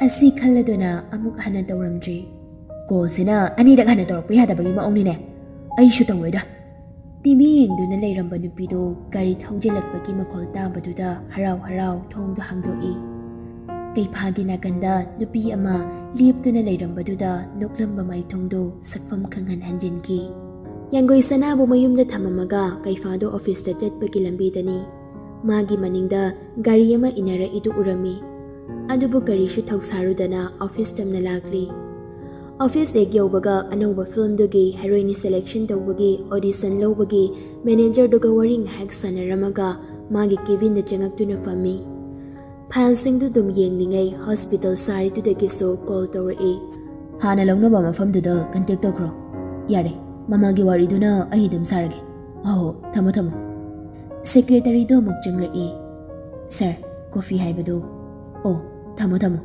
ꯑꯁꯤ ꯈꯜꯂꯗꯨꯅ ꯑꯃꯨꯛ ꯍꯟꯅ ꯇꯧꯔꯝꯗ꯭ꯔꯤ꯫ "ꯀꯣꯜꯁꯤꯅ ꯑꯅꯤꯔꯛ ꯍꯟꯅ ꯇꯧꯔꯛꯄ ꯌꯥꯗꯕꯒꯤ ꯃꯑꯣꯡꯅꯤꯅꯦ꯫ ꯑꯩꯁꯨ ꯇꯧꯔꯣꯏꯗ꯫" ꯇꯤꯚꯤ ꯌꯦꯡꯗꯨꯅ ꯂꯩꯔꯝꯕ ꯅꯨꯄꯤꯗꯨ ꯒꯥꯔꯤ ꯊꯧꯖꯤꯜꯂꯛꯄꯒꯤ ꯃꯈꯣꯜ ꯇꯥꯕꯗꯨꯗ ꯍꯔꯥꯎ ꯍꯔꯥꯎ ꯊꯣꯡꯗꯨ ꯍꯥꯡꯗꯣꯛꯏ꯫ ꯀꯩꯐꯥꯒꯤ ꯅꯥꯀꯟꯗ ꯅꯨꯄꯤ ꯑꯃ ꯂꯦꯞꯇꯨꯅ ꯂꯩꯔꯝꯕꯗꯨꯗ ꯅꯣꯛꯂꯝꯕ ꯃꯥꯏꯊꯣꯡꯗꯨ ꯁꯛꯐꯝ ꯈꯪꯍꯟ ꯍꯟꯖꯤꯟꯈꯤ꯫ ꯌꯥꯡꯒꯣꯏ ꯁꯅꯥꯕꯨ ꯃꯌꯨꯝꯗ ꯊꯝꯃꯝꯃꯒ ꯀꯩꯐꯥꯗꯨ ꯑꯣꯐꯤꯁꯇ ꯆꯠꯄꯒꯤ ꯂꯝꯕꯤꯗꯅꯤ꯫ ꯃꯥꯒꯤ ꯃꯅꯤꯡꯗ ꯒꯥꯔꯤ ꯑꯃ ꯏꯟꯅꯔꯛꯏꯗꯨ ꯎꯔꯝꯃꯤ꯫ ꯑꯗꯨꯕꯨ ꯀꯔꯤꯁꯨ ꯊꯧꯁꯥꯔꯨꯗꯅ ꯑꯣꯐꯤꯁ ꯇꯝꯅ ꯂꯥꯛꯂꯤ꯫ ꯑꯣꯐꯤꯁ ꯍꯦꯛ ꯌꯧꯕꯒ ꯑꯅꯧꯕ ꯐꯤꯜꯝꯗꯨꯒꯤ ꯍꯦꯔꯣꯏꯟ ꯁꯦꯂꯦꯛꯁꯟ ꯇꯧꯕꯒꯤ ꯑꯣꯗꯤꯁꯟ ꯂꯧꯕꯒꯤ ꯃꯦꯅꯦꯖꯔꯗꯨꯒ ꯋꯥꯔꯤ ꯉꯥꯏꯍꯥꯛ ꯁꯥꯟꯅꯔꯝꯃꯒ ꯃꯥꯒꯤ ꯀꯦꯕꯤꯟꯗ ꯆꯪꯉꯛꯇꯨꯅ ꯐꯝꯃꯤ꯫ ꯐꯥꯏꯜꯁꯤꯡꯗꯨ ꯑꯗꯨꯝ ꯌꯦꯡꯂꯤꯉꯩ ꯍꯣꯁꯄꯤꯇꯥꯜ ꯁꯥꯔꯤꯗꯨꯗꯒꯤꯁꯨ ꯀꯣꯜ ꯇꯧꯔꯛꯏ꯫ "ꯍꯥꯟꯅ ꯂꯧꯅꯕ ꯃꯐꯝꯗꯨꯗ ꯀꯟꯇꯦꯛ ꯇꯧꯈ꯭ꯔꯣ꯫ ꯌꯥꯔꯦ, ꯃꯃꯥꯒꯤ ꯋꯥꯔꯤꯗꯨꯅ ꯑꯩ ꯑꯗꯨꯝ ꯁꯥꯔꯒꯦ꯫ ꯑꯍꯣ, ꯊꯝꯃꯣ, ꯊꯝꯃꯣ꯫" ꯁꯦꯀ꯭ꯔꯦꯇꯔꯤꯗꯣ ꯑꯃꯨꯛ ꯆꯪꯂꯛꯏ꯫ "ꯁꯥꯔ, ꯀꯣꯐꯤ ꯍꯥꯏꯕꯗꯨ?" "ꯑꯣ, ꯊꯝꯃꯣ, ꯊꯝꯃꯣ꯫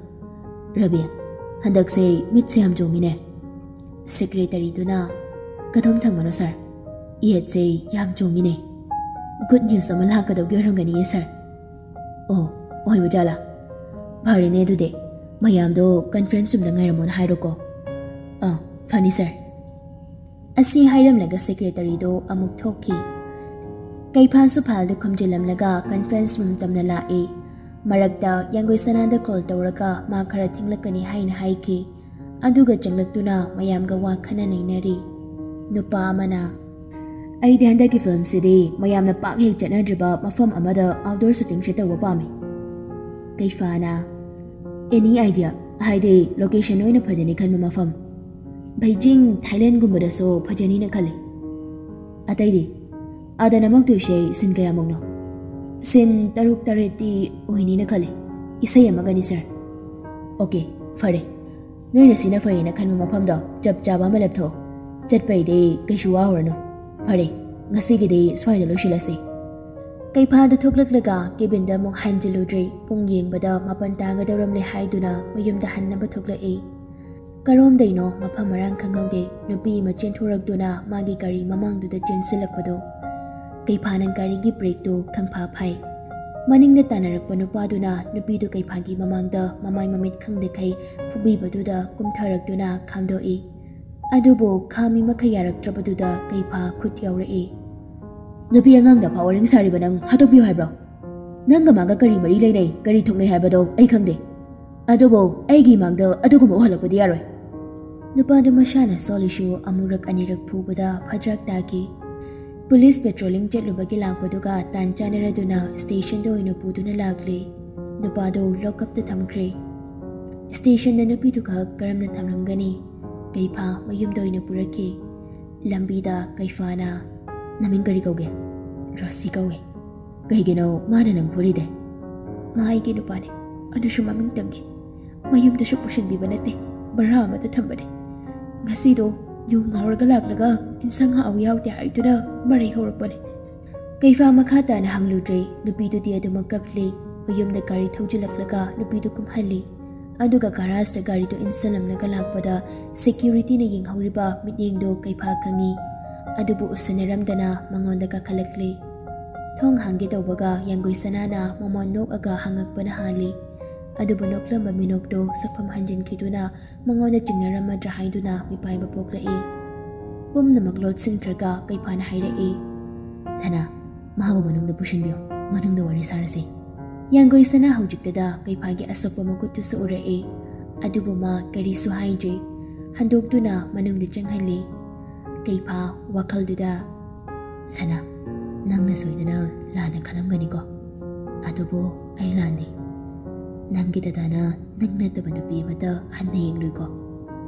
ꯔꯕꯤꯌꯥ, ꯍꯟꯗꯛꯁꯦ ꯃꯤꯠꯁꯦ ꯌꯥꯝ ꯆꯣꯡꯉꯤꯅꯦ꯫" ꯁꯦꯀ꯭ꯔꯦꯇꯔꯤꯗꯨꯅ, "ꯀꯗꯣꯝ ꯊꯪꯕꯅꯣ, ꯁꯥꯔ? ꯌꯦꯠꯁꯦ ꯌꯥꯝ ꯆꯣꯡꯉꯤꯅꯦ꯫ ꯒꯨꯗ ꯅ꯭ꯌꯨꯁ ꯑꯃ ꯂꯥꯛꯀꯗꯧꯒꯤ ꯑꯣꯏꯔꯝꯒꯅꯤꯌꯦ, ꯁꯥꯔ꯫" "ꯑꯣ, ꯑꯣꯏꯕ ꯖꯥꯠꯂꯥ? ꯐꯔꯦꯅꯦ, ꯑꯗꯨꯗꯤ ꯃꯌꯥꯝꯗꯣ ꯀꯟꯐ꯭ꯔꯦꯟꯁ ꯔꯨꯝꯗ ꯉꯥꯏꯔꯝꯃꯣꯅ ꯍꯥꯏꯔꯣꯀꯣ꯫" "ꯑꯥ, ꯐꯅꯤ, ꯁꯥꯔ꯫" ꯑꯁꯤ ꯍꯥꯏꯔꯝꯂꯒ ꯁꯦꯀ꯭ꯔꯦꯇꯔꯤꯗꯣ ꯑꯃꯨꯛ ꯊꯣꯛꯈꯤ꯫ ꯀꯩꯐꯥꯁꯨ ꯐꯥꯏꯜꯗꯨ ꯈꯣꯝꯖꯤꯜꯂꯝꯂꯒ ꯀꯟꯐ꯭ꯔꯦꯟꯁ ꯔꯨꯝ ꯇꯝꯅ ꯂꯥꯛꯏ꯫ ꯃꯔꯛꯇ ꯌꯥꯡꯒꯣꯏ ꯁꯅꯥꯗ ꯀꯣꯜ ꯇꯧꯔꯒ ꯃꯥ ꯈꯔ ꯊꯦꯡꯂꯛꯀꯅꯤ ꯍꯥꯏꯅ ꯍꯥꯏꯈꯤ꯫ ꯑꯗꯨꯒ ꯆꯪꯂꯛꯇꯨꯅ ꯃꯌꯥꯝꯒ ꯋꯥ ꯈꯟꯅ ꯅꯩꯅꯔꯤ꯫ ꯅꯨꯄꯥ ꯑꯃꯅ, "ꯑꯩꯗꯤ ꯍꯟꯗꯛꯀꯤ ꯐꯤꯂꯝꯁꯤꯗꯤ ꯃꯌꯥꯝꯅ ꯄꯥꯛ ꯍꯦꯛ ꯆꯠꯅꯗ꯭ꯔꯤꯕ ꯃꯐꯝ ꯑꯃꯗ ꯑꯥꯎꯠꯗꯣꯔ ꯁꯨꯇꯤꯡꯁꯦ ꯇꯧꯕ ꯄꯥꯝꯃꯤ꯫" ꯀꯩꯐꯥꯅ, "ꯑꯦꯅꯤ ꯑꯥꯏꯗꯤꯌꯥ? ꯍꯥꯏꯗꯤ ꯂꯣꯀꯦꯁꯟ ꯑꯣꯏꯅ ꯐꯖꯅꯤ ꯈꯟꯕ ꯃꯐꯝ꯫ ꯕꯩꯖꯤꯡ, ꯊꯥꯏꯂꯦꯟꯒꯨꯝꯕꯗꯁꯨ ꯐꯖꯅꯤꯅ ꯈꯜꯂꯤ꯫" "ꯑꯇꯩꯗꯤ?" "ꯑꯥꯗ ꯅꯝꯃꯛꯇꯣꯏꯁꯦ ꯁꯤꯟ ꯀꯌꯥꯃꯨꯛꯅꯣ?" "ꯁꯤꯟ ꯇꯔꯨꯛ ꯇꯔꯦꯠꯇꯤ ꯑꯣꯏꯅꯤꯅ ꯈꯜꯂꯤ꯫ ꯏꯁꯩ ꯑꯃꯒꯅꯤ, ꯁꯥꯔ꯫" "ꯑꯣꯀꯦ, ꯐꯔꯦ꯫ ꯅꯣꯏꯅ ꯁꯤꯅ ꯐꯩꯌꯦꯅ ꯈꯟꯕ ꯃꯐꯝꯗꯣ ꯆꯞ ꯆꯥꯕ ꯑꯃ ꯂꯦꯞꯊꯣꯛꯑꯣ꯫ ꯆꯠꯄꯩꯗꯤ ꯀꯩꯁꯨ ꯋꯥꯔꯨꯔꯅꯨ꯫ ꯐꯔꯦ, ꯉꯁꯤꯒꯤꯗꯤ ꯁ꯭ꯋꯥꯏꯗ ꯂꯣꯏꯁꯤꯜꯂꯁꯤ꯫" ꯀꯩꯐꯥꯗꯨ ꯊꯣꯛꯂꯛꯂꯒ ꯀꯦꯕꯤꯟꯗ ꯑꯃꯨꯛ ꯍꯟꯖꯤꯜꯂꯨꯗ꯭ꯔꯤ꯫ ꯄꯨꯡ ꯌꯦꯡꯕꯗ ꯃꯥꯄꯟ ꯇꯥꯒꯗꯧꯔꯝꯂꯦ ꯍꯥꯏꯗꯨꯅ ꯃꯌꯨꯝꯗ ꯍꯟꯅꯕ ꯊꯣꯛꯂꯛꯏ꯫ ꯀꯔꯣꯝꯗꯩꯅꯣ ꯃꯐꯝ ꯃꯔꯥꯡ ꯈꯪꯍꯧꯗꯦ ꯅꯨꯄꯤ ꯑꯃ ꯆꯦꯟꯊꯣꯔꯛꯇꯨꯅ ꯃꯥꯒꯤ ꯒꯥꯔꯤ ꯃꯃꯥꯡꯗꯨꯗ ꯆꯦꯟꯁꯤꯜꯂꯛꯄꯗꯨ꯫ ꯀꯩꯐꯥꯅ ꯒꯥꯔꯤꯒꯤ ꯕ꯭ꯔꯦꯛꯇꯨ ꯈꯪꯐꯥ ꯐꯥꯏ꯫ ꯃꯅꯤꯡꯗ ꯇꯥꯟꯅꯔꯛꯄ ꯅꯨꯄꯥꯗꯨꯅ ꯅꯨꯄꯤꯗꯨ ꯀꯩꯐꯥꯒꯤ ꯃꯃꯥꯡꯗ ꯃꯃꯥꯏ ꯃꯃꯤꯠ ꯈꯪꯗꯈꯩ ꯐꯨꯕꯤꯕꯗꯨꯗ ꯀꯨꯝꯊꯔꯛꯇꯨꯅ ꯈꯥꯝꯗꯣꯛꯏ꯫ ꯑꯗꯨꯕꯨ ꯈꯥꯝꯃꯤ ꯃꯈꯩ ꯌꯥꯔꯛꯇ꯭ꯔꯕꯗꯨꯗ ꯀꯩꯐꯥ ꯈꯨꯠ ꯌꯥꯎꯔꯛꯏ꯫ "ꯅꯨꯄꯤ ꯑꯉꯥꯡꯗ ꯐꯥꯎ ꯋꯥꯔꯤ ꯁꯥꯔꯤꯕ ꯅꯪ ꯍꯥꯠꯇꯣꯛꯄꯤꯌꯨ ꯍꯥꯏꯕ꯭ꯔꯣ? ꯅꯪꯒ ꯃꯥꯒ ꯀꯔꯤ ꯃꯔꯤ ꯂꯩꯅꯩ, ꯀꯔꯤ ꯊꯣꯛꯅꯩ ꯍꯥꯏꯕꯗꯣ ꯑꯩ ꯈꯪꯗꯦ꯫ ꯑꯗꯨꯕꯨ ꯑꯩꯒꯤ ꯏꯃꯥꯡꯗ ꯑꯗꯨꯒꯨꯝꯕ ꯎꯍꯜꯂꯛꯄꯗꯤ ꯌꯥꯔꯣꯏ꯫" ꯅꯨꯄꯥꯗꯨ ꯃꯁꯥꯅ ꯁꯣꯜꯂꯤꯁꯨ ꯑꯃꯨꯔꯛ ꯑꯅꯤꯔꯛ ꯐꯨꯕꯗ ꯐꯗ꯭ꯔꯛ ꯇꯥꯈꯤ꯫ ꯄꯨꯂꯤꯁ ꯄꯦꯇ꯭ꯔꯣꯂꯤꯡ ꯆꯠꯂꯨꯕꯒꯤ ꯂꯥꯛꯄꯗꯨꯒ ꯇꯥꯟ ꯆꯥꯟꯅꯔꯗꯨꯅ ꯁ꯭ꯇꯦꯁꯟꯗ ꯑꯣꯏꯅ ꯄꯨꯗꯨꯅ ꯂꯥꯛꯂꯦ꯫ ꯅꯨꯄꯥꯗꯨ ꯂꯣꯛꯀꯞꯇ ꯊꯝꯈ꯭ꯔꯦ꯫ ꯁ꯭ꯇꯦꯁꯟꯗ ꯅꯨꯄꯤꯗꯨ ꯈꯛ ꯀꯔꯝꯅ ꯊꯝꯂꯝꯒꯅꯤ? ꯀꯩꯐꯥ ꯃꯌꯨꯝꯗ ꯑꯣꯏꯅ ꯄꯨꯔꯛꯈꯤ꯫ ꯂꯝꯕꯤꯗ ꯀꯩꯐꯥꯅ, "ꯅꯃꯤꯡ ꯀꯔꯤ ꯀꯧꯒꯦ?" "ꯔꯣꯁꯤ ꯀꯧꯏ꯫" "ꯀꯩꯒꯤꯅꯣ ꯃꯥꯅ ꯅꯪ ꯐꯨꯔꯤꯗꯦ?" "ꯃꯥ ꯑꯩꯒꯤ ꯅꯨꯄꯥꯅꯦ, ꯑꯗꯨꯁꯨ ꯃꯃꯤꯡꯇꯪꯒꯤ꯫ ꯃꯌꯨꯝꯗꯁꯨ ꯄꯨꯁꯤꯟꯕꯤꯕ ꯅꯠꯇꯦ, ꯚꯔꯥ ꯑꯃꯗ ꯊꯝꯕꯅꯦ꯫ ꯉꯁꯤꯗꯣ ꯌꯨ ꯉꯥꯎꯔꯒ ꯂꯥꯛꯂꯒ ꯏꯟꯁꯥꯡ ꯍꯥꯎ ꯌꯥꯎꯗꯦ ꯍꯥꯏꯗꯨꯅ ꯃꯔꯩ ꯍꯧꯔꯛꯄꯅꯦ꯫ ꯀꯩꯐꯥ ꯃꯈꯥ ꯇꯥꯅ ꯍꯪꯂꯨꯗ꯭ꯔꯦ꯫ ꯅꯨꯄꯤꯗꯨꯗꯤ ꯑꯗꯨꯃꯛ ꯀꯞꯂꯤ꯫ ꯃꯌꯨꯝꯗ ꯒꯥꯔꯤ ꯊꯧꯖꯤꯜꯂꯛꯂꯒ ꯅꯨꯄꯤꯗꯨ ꯀꯨꯝꯍꯜꯂꯤ꯫ ꯑꯗꯨꯒ ꯒꯥꯔꯥꯖꯇ ꯒꯥꯔꯤꯗꯨ ꯏꯟꯁꯤꯜꯂꯝꯂꯒ ꯂꯥꯛꯄꯗ ꯁꯦꯀ꯭ꯌꯨꯔꯤꯇꯤꯅ ꯌꯦꯡꯍꯧꯔꯤꯕ ꯃꯤꯠꯌꯦꯡꯗꯨ ꯀꯩꯐꯥ ꯈꯪꯏ꯫ ꯑꯗꯨꯕꯨ ꯎꯁꯤꯟꯅꯔꯝꯗꯅ ꯃꯉꯣꯟꯗ ꯀꯥꯈꯠꯂꯛꯂꯤ꯫ ꯊꯣꯡ ꯍꯥꯡꯒꯦ ꯇꯧꯕꯒ ꯌꯥꯡꯒꯣꯏ ꯁꯅꯥꯅ ꯃꯃꯣꯟ ꯅꯣꯛꯑꯒ ꯍꯪꯉꯛꯄꯅ ꯍꯥꯜꯂꯤ꯫ ꯑꯗꯨꯕꯨ ꯅꯣꯛꯂꯝꯕ ꯃꯤꯅꯣꯛꯇꯨ ꯁꯛꯐꯝ ꯍꯟꯖꯤꯟꯈꯤꯗꯨꯅ ꯃꯉꯣꯟꯗ ꯆꯤꯡꯅꯔꯝꯃꯗ꯭ꯔꯥ ꯍꯥꯏꯗꯨꯅ ꯃꯤꯄꯥꯏꯕ ꯄꯣꯛꯂꯛꯏ꯫ ꯄꯨꯝꯅꯃꯛ ꯂꯣꯠꯁꯤꯟꯈ꯭ꯔꯒ ꯀꯩꯐꯥꯅ ꯍꯥꯏꯔꯛꯏ, "ꯁꯅꯥ, ꯃꯥꯕꯨ ꯃꯅꯨꯡꯗ ꯄꯨꯁꯤꯟꯕꯤꯌꯨ, ꯃꯅꯨꯡꯗ ꯋꯥꯔꯤ ꯁꯥꯔꯁꯤ꯫" ꯌꯥꯡꯒꯣꯏ ꯁꯅꯥ ꯍꯧꯖꯤꯛꯇꯗ ꯀꯩꯐꯥꯒꯤ ꯑꯁꯣꯛꯄ ꯃꯈꯨꯠꯇꯨꯁꯨ ꯎꯔꯛꯏ꯫ ꯑꯗꯨꯕꯨ ꯃꯥ ꯀꯔꯤꯁꯨ ꯍꯥꯏꯗ꯭ꯔꯤ꯫ ꯍꯟꯗꯣꯛꯇꯨꯅ ꯃꯅꯨꯡꯗ ꯆꯪꯍꯜꯂꯤ꯫ ꯀꯩꯐꯥ ꯋꯥꯈꯜꯗꯨꯗ, "ꯁꯅꯥ, ꯅꯪꯅ ꯁꯣꯏꯗꯅ ꯂꯥꯟꯅ ꯈꯜꯂꯝꯒꯅꯤꯀꯣ? ꯑꯗꯨꯕꯨ ꯑꯩ ꯂꯥꯟꯗꯦ꯫ ꯅꯪꯒꯤ ꯗꯗꯥꯅ ꯅꯪ ꯅꯠꯇꯕ ꯅꯨꯄꯤ ꯑꯃꯠꯇ ꯍꯟꯅ ꯌꯦꯡꯂꯨꯏꯀꯣ?"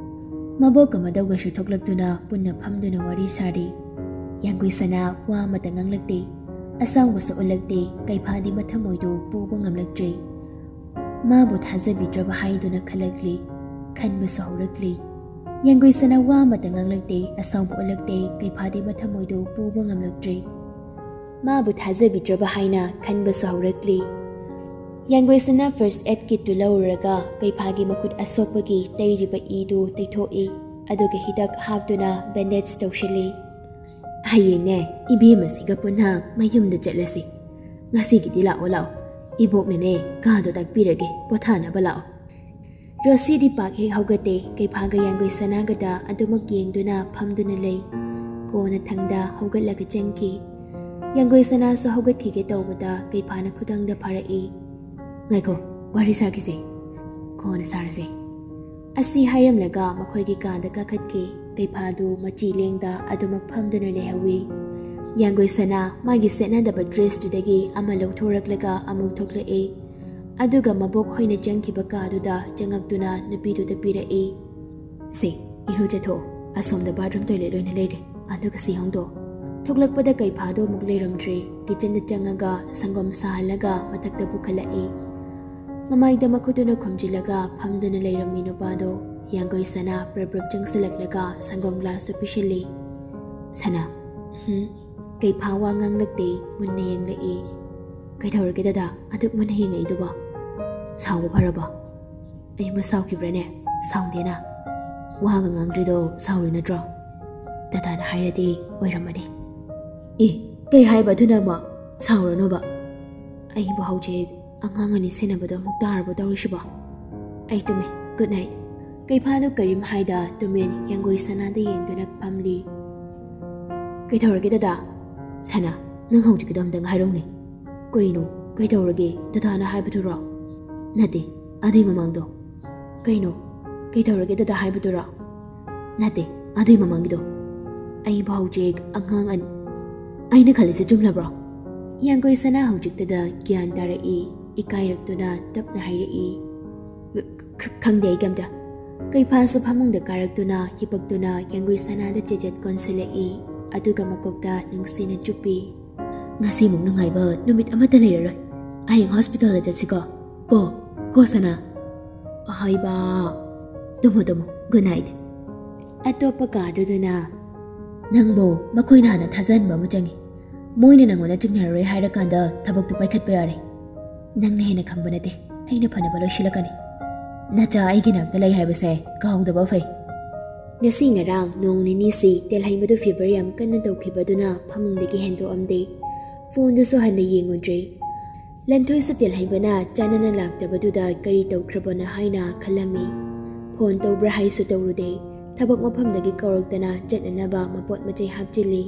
ꯃꯕꯣꯛꯀ ꯃꯗꯧꯒꯁꯨ ꯊꯣꯛꯂꯛꯇꯨꯅ ꯄꯨꯟꯅ ꯐꯝꯗꯨꯅ ꯋꯥꯔꯤ ꯁꯥꯔꯤ꯫ ꯌꯥꯡꯒꯣꯏ ꯁꯅꯥ ꯋꯥ ꯑꯃꯠꯇ ꯉꯥꯡꯂꯛꯇꯦ꯫ ꯑꯁꯥꯎꯕꯁꯨ ꯎꯠꯂꯛꯇꯦ꯫ ꯀꯩꯐꯥꯗꯤ ꯃꯊꯃꯣꯏꯗꯨ ꯄꯨꯕ ꯉꯝꯂꯛꯇ꯭ꯔꯦ꯫ ꯃꯥꯕꯨ ꯊꯥꯖꯕꯤꯗ꯭ꯔꯕ ꯍꯥꯏꯗꯨꯅ ꯈꯜꯂꯛꯂꯤ꯫ ꯈꯟꯕꯁꯨ ꯍꯧꯔꯛꯂꯤ꯫ ꯌꯥꯡꯒꯣꯏ ꯁꯅꯥ ꯋꯥ ꯑꯃꯠꯇ ꯉꯥꯡꯂꯛꯇꯦ꯫ ꯑꯁꯥꯎꯕ ꯎꯠꯂꯛꯇꯦ꯫ ꯀꯩꯐꯥꯗꯤ ꯃꯊꯃꯣꯏꯗꯨ ꯄꯨꯕ ꯉꯝꯂꯛꯇ꯭ꯔꯦ꯫ ꯃꯥꯕꯨ ꯊꯥꯖꯕꯤꯗ꯭ꯔꯕ ꯍꯥꯏꯅ ꯈꯟꯕꯁꯨ ꯍꯧꯔꯛꯂꯤ꯫ ꯌꯥꯡꯒꯣꯏ ꯁꯅꯥ ꯐꯥꯔꯁ ꯑꯦꯗ ꯀꯤꯠꯇꯨ ꯂꯧꯔꯨꯔꯒ ꯀꯩꯐꯥꯒꯤ ꯃꯈꯨꯠ ꯑꯁꯣꯛꯄꯒꯤ ꯇꯩꯔꯤꯕ ꯏꯗꯨ ꯇꯩꯊꯣꯛꯏ꯫ ꯑꯗꯨꯒ ꯍꯤꯗꯥꯛ ꯍꯥꯞꯇꯨꯅ ꯕꯦꯟꯗꯦꯖ ꯇꯧꯁꯤꯜꯂꯤ꯫ "ꯍꯌꯦꯡꯅꯦ, ꯏꯕꯦꯝꯃꯁꯤꯒ ꯄꯨꯟꯅ ꯃꯌꯨꯝꯗ ꯆꯠꯂꯁꯤ꯫ ꯉꯁꯤꯒꯤꯗꯤ ꯂꯥꯛꯑꯣ, ꯂꯥꯛꯑꯣ꯫ ꯏꯕꯣꯛꯅꯅꯦ, ꯀꯥꯗꯣ ꯇꯥꯛꯄꯤꯔꯒꯦ, ꯄꯣꯊꯥꯅꯕ ꯂꯥꯛꯑꯣ꯫" ꯔꯣꯁꯤꯗꯤ ꯄꯥꯛ ꯍꯦꯛ ꯍꯧꯒꯠꯇꯦ꯫ ꯀꯩꯐꯥꯒ ꯌꯥꯡꯒꯣꯏ ꯁꯅꯥꯒꯗ ꯑꯗꯨꯃꯛ ꯌꯦꯡꯗꯨꯅ ꯐꯝꯗꯨꯅ ꯂꯩ꯫ ꯀꯣꯟꯅꯊꯪꯗ ꯍꯧꯒꯠꯂꯒ ꯆꯪꯈꯤ꯫ ꯌꯥꯡꯒꯣꯏ ꯁꯅꯥꯁꯨ ꯍꯧꯒꯠꯈꯤꯒꯦ ꯇꯧꯕꯗ ꯀꯩꯐꯥꯅ ꯈꯨꯗꯥꯡꯗ ꯐꯥꯔꯛꯏ꯫ "ꯉꯥꯏꯈꯣ, ꯋꯥꯔꯤ ꯁꯥꯈꯤꯁꯦ꯫ ꯀꯣꯟꯅ ꯁꯥꯔꯁꯦ꯫" ꯑꯁꯤ ꯍꯥꯏꯔꯝꯂꯒ ꯃꯈꯣꯏꯒꯤ ꯀꯥꯗ ꯀꯥꯈꯠꯈꯤ꯫ ꯀꯩꯐꯥꯗꯨ ꯃꯆꯤ ꯂꯦꯡꯗ ꯑꯗꯨꯃꯛ ꯐꯝꯗꯨꯅ ꯂꯩꯍꯧꯏ꯫ ꯌꯥꯡꯒꯣꯏ ꯁꯅꯥ ꯃꯥꯒꯤ ꯁꯦꯠꯅꯗꯕ ꯗ꯭ꯔꯦꯁꯇꯨꯗꯒꯤ ꯑꯃ ꯂꯧꯊꯣꯔꯛꯂꯒ ꯑꯃꯨꯛ ꯊꯣꯛꯂꯛꯏ꯫ ꯑꯗꯨꯒ ꯃꯕꯣꯛ ꯍꯣꯏꯅ ꯆꯪꯈꯤꯕ ꯀꯥꯗꯨꯗ ꯆꯪꯉꯛꯇꯨꯅ ꯅꯨꯄꯤꯗꯨꯗ ꯄꯤꯔꯛꯏ꯫ "ꯁꯦ, ꯏꯔꯨꯖꯊꯣꯛꯑꯣ꯫ ꯑꯁꯣꯝꯗ ꯕꯥꯠꯔꯨꯝ ꯇꯣꯏꯂꯦꯠ ꯑꯣꯏꯅ ꯂꯩꯔꯦ꯫ ꯑꯗꯨꯒ ꯁꯤ ꯍꯣꯡꯗꯣꯛꯑꯣ꯫" ꯊꯣꯛꯂꯛꯄꯗ ꯀꯩꯐꯥꯗꯣ ꯑꯃꯨꯛ ꯂꯩꯔꯝꯗ꯭ꯔꯦ꯫ ꯀꯤꯆꯟꯗ ꯆꯪꯉꯒ ꯁꯪꯒꯣꯝ ꯁꯥꯍꯜꯂꯒ ꯃꯊꯛꯇ ꯄꯨꯈꯠꯂꯛꯏ꯫ ꯃꯃꯥꯏꯗ ꯃꯈꯨꯠꯇꯨꯅ ꯈꯨꯝꯖꯤꯜꯂꯒ ꯐꯝꯗꯨꯅ ꯂꯩꯔꯝꯃꯤ ꯅꯨꯄꯥꯗꯣ꯫ ꯌꯥꯡꯒꯣꯏ ꯁꯅꯥ ꯄ꯭ꯔꯞ ꯄ꯭ꯔꯞ ꯆꯪꯁꯤꯜꯂꯛꯂꯒ ꯁꯪꯒꯣꯝ ꯒ꯭ꯂꯥꯁꯇꯨ ꯄꯤꯁꯤꯜꯂꯤ꯫ "ꯁꯅꯥ, ꯍꯨꯝ?" ꯀꯩꯐꯥ ꯋꯥ ꯉꯥꯡꯂꯛꯇꯦ꯫ ꯃꯨꯟꯅ ꯌꯦꯡꯂꯛꯏ꯫ "ꯀꯩꯗꯧꯔꯒꯦ ꯗꯗꯥ, ꯑꯗꯨꯛ ꯃꯨꯟꯅ ꯌꯦꯡꯉꯛꯏꯗꯨꯕꯣ? ꯁꯥꯎꯕ ꯐꯔꯕꯣ?" "ꯑꯩꯕꯨ ꯁꯥꯎꯈꯤꯕ꯭ꯔꯥꯅꯦ? ꯁꯥꯎꯗꯦꯅ꯫ ꯋꯥꯒ ꯉꯥꯡꯗ꯭ꯔꯤꯗꯣ ꯁꯥꯎꯔꯤ ꯅꯠꯇ꯭ꯔꯣ? ꯗꯗꯥꯅ ꯍꯥꯏꯔꯗꯤ ꯑꯣꯏꯔꯝꯃꯅꯤ꯫" "ꯑꯦ, ꯀꯩ ꯍꯥꯏꯕ ꯑꯗꯨꯅ ꯑꯃꯨꯛ? ꯁꯥꯎꯔꯅꯣꯕ꯫ ꯑꯩꯕꯨ ꯍꯧꯖꯤꯛ ꯑꯉꯥꯡ ꯑꯅꯤ ꯁꯦꯟꯅꯕꯗꯣ ꯑꯃꯨꯛ ꯇꯥꯔꯕꯣ ꯇꯧꯔꯤꯁꯤꯕꯣ? ꯑꯩ ꯇꯨꯝꯃꯦ꯫ Good night꯫" ꯀꯩꯐꯥꯗꯨ ꯀꯔꯤꯝ ꯍꯥꯏꯗ ꯇꯨꯃꯤꯟ ꯌꯥꯡꯒꯣꯏ ꯁꯅꯥꯗ ꯌꯦꯡꯗꯨꯅ ꯐꯝꯂꯤ꯫ "ꯀꯩꯗꯧꯔꯒꯦ ꯗꯗꯥ?" "ꯁꯅꯥ, ꯅꯪ ꯍꯧꯖꯤꯛꯀꯤꯗꯣ ꯑꯝꯇꯪ ꯍꯥꯏꯔꯧꯅꯦ꯫ ꯀꯩꯅꯣ? ꯀꯩꯗꯧꯔꯒꯦ? ꯗꯗꯥꯅ ꯍꯥꯏꯕꯗꯨꯔꯣ?" "ꯅꯠꯇꯦ, ꯑꯗꯨꯏ ꯃꯃꯥꯡꯗꯣ꯫" "ꯀꯩꯅꯣ? ꯀꯩꯗꯧꯔꯒꯦ ꯗꯗꯥ ꯍꯥꯏꯕꯗꯨꯔꯣ?" "ꯅꯠꯇꯦ, ꯑꯗꯨꯏ ꯃꯃꯥꯡꯒꯤꯗꯣ꯫" "ꯑꯩꯕꯨ ꯍꯧꯖꯤꯛ ꯑꯉꯥꯡ ꯑꯅꯤ꯫" "ꯑꯩꯅ ꯈꯜꯂꯤꯁꯦ ꯆꯨꯝꯂꯕ꯭ꯔꯣ?" ꯌꯥꯡꯒꯣꯏ ꯁꯅꯥ ꯍꯧꯖꯤꯛꯇꯗ ꯒ꯭ꯌꯥꯟ ꯇꯥꯔꯛꯏ꯫ ꯏꯀꯥꯏꯔꯛꯇꯨꯅ ꯇꯞꯅ ꯍꯥꯏꯔꯛꯏ꯫ "ꯈ-, ꯈ-, ꯈꯪꯗꯦ ꯑꯩ ꯀꯩꯝꯇ꯫" ꯀꯩꯐꯥꯁꯨ ꯐꯃꯨꯡꯗ ꯀꯥꯔꯛꯇꯨꯅ ꯍꯤꯄꯛꯇꯨꯅ ꯌꯥꯡꯒꯣꯏ ꯁꯅꯥꯗ ꯆꯦꯆꯦꯠ ꯀꯣꯟꯁꯤꯜꯂꯛꯏ꯫ ꯑꯗꯨꯒ ꯃꯀꯣꯛꯇ ꯅꯨꯡꯁꯤꯅ ꯆꯨꯞꯄꯤ꯫ "ꯉꯁꯤꯃꯨꯛ ꯅꯨꯡꯉꯥꯏꯕ ꯅꯨꯃꯤꯠ ꯑꯃꯠꯇ ꯂꯩꯔꯔꯣꯏ꯫ ꯍꯌꯦꯡ ꯍꯣꯁꯄꯤꯇꯥꯜꯗ ꯆꯠꯁꯤꯀꯣ꯫ ꯀꯣ, ꯀꯣ ꯁꯅꯥ?" "ꯑꯍꯣꯏꯕ꯫ ꯇꯨꯝꯃꯣ, ꯇꯨꯝꯃꯣ꯫ Good night꯫" ꯑꯇꯣꯞꯄ ꯀꯥꯗꯨꯗꯅ, "ꯅꯪꯕꯨ ꯃꯈꯣꯏꯅ ꯍꯥꯟꯅ ꯊꯥꯖꯍꯟꯕ ꯑꯃ ꯆꯪꯉꯤ꯫ ꯃꯣꯏꯅ ꯅꯪꯉꯣꯟꯗ ꯆꯤꯡꯅꯔꯔꯣꯏ ꯍꯥꯏꯔꯀꯥꯟꯗ ꯊꯕꯛꯇꯨ ꯄꯥꯏꯈꯠꯄ ꯌꯥꯔꯦ꯫ ꯅꯪꯅ ꯍꯦꯟꯅ ꯈꯪꯕ ꯅꯠꯇꯦ꯫ ꯑꯩꯅ ꯐꯅꯕ ꯂꯣꯏꯁꯤꯜꯂꯛꯀꯅꯤ꯫ ꯅꯆꯥ ꯑꯩꯒꯤ ꯅꯥꯛꯇ ꯂꯩ ꯍꯥꯏꯕꯁꯦ ꯀꯥꯎꯗꯕ ꯐꯩ꯫" ꯉꯁꯤ ꯉꯔꯥꯡ ꯅꯣꯡ ꯅꯤꯅꯤꯁꯤ ꯇꯦꯜꯍꯩꯕꯗꯨ fever ꯌꯥꯝ ꯀꯟꯅ ꯇꯧꯈꯤꯕꯗꯨꯅ ꯐꯃꯨꯡꯗꯒꯤ ꯍꯦꯟꯗꯣꯛꯑꯝꯗꯦ꯫ ꯐꯣꯟꯗꯨꯁꯨ ꯍꯟꯅ ꯌꯦꯡꯉꯨꯗ꯭ꯔꯦ꯫ ꯂꯟꯊꯣꯏꯁꯨ ꯇꯦꯜꯍꯩꯕꯅ ꯆꯥꯅꯅ ꯂꯥꯛꯇꯕꯗꯨꯗ ꯀꯔꯤ ꯇꯧꯈ꯭ꯔꯕꯅꯣ ꯍꯥꯏꯅ ꯈꯜꯂꯝꯃꯤ꯫ ꯐꯣꯟ ꯇꯧꯕ꯭ꯔꯥ ꯍꯥꯏꯁꯨ ꯇꯧꯔꯨꯗꯦ꯫ ꯊꯕꯛ ꯃꯐꯝꯗꯒꯤ ꯀꯧꯔꯛꯇꯅ ꯆꯠꯅꯅꯕ ꯃꯄꯣꯠ ꯃꯆꯩ ꯍꯥꯞꯆꯤꯜꯂꯤ꯫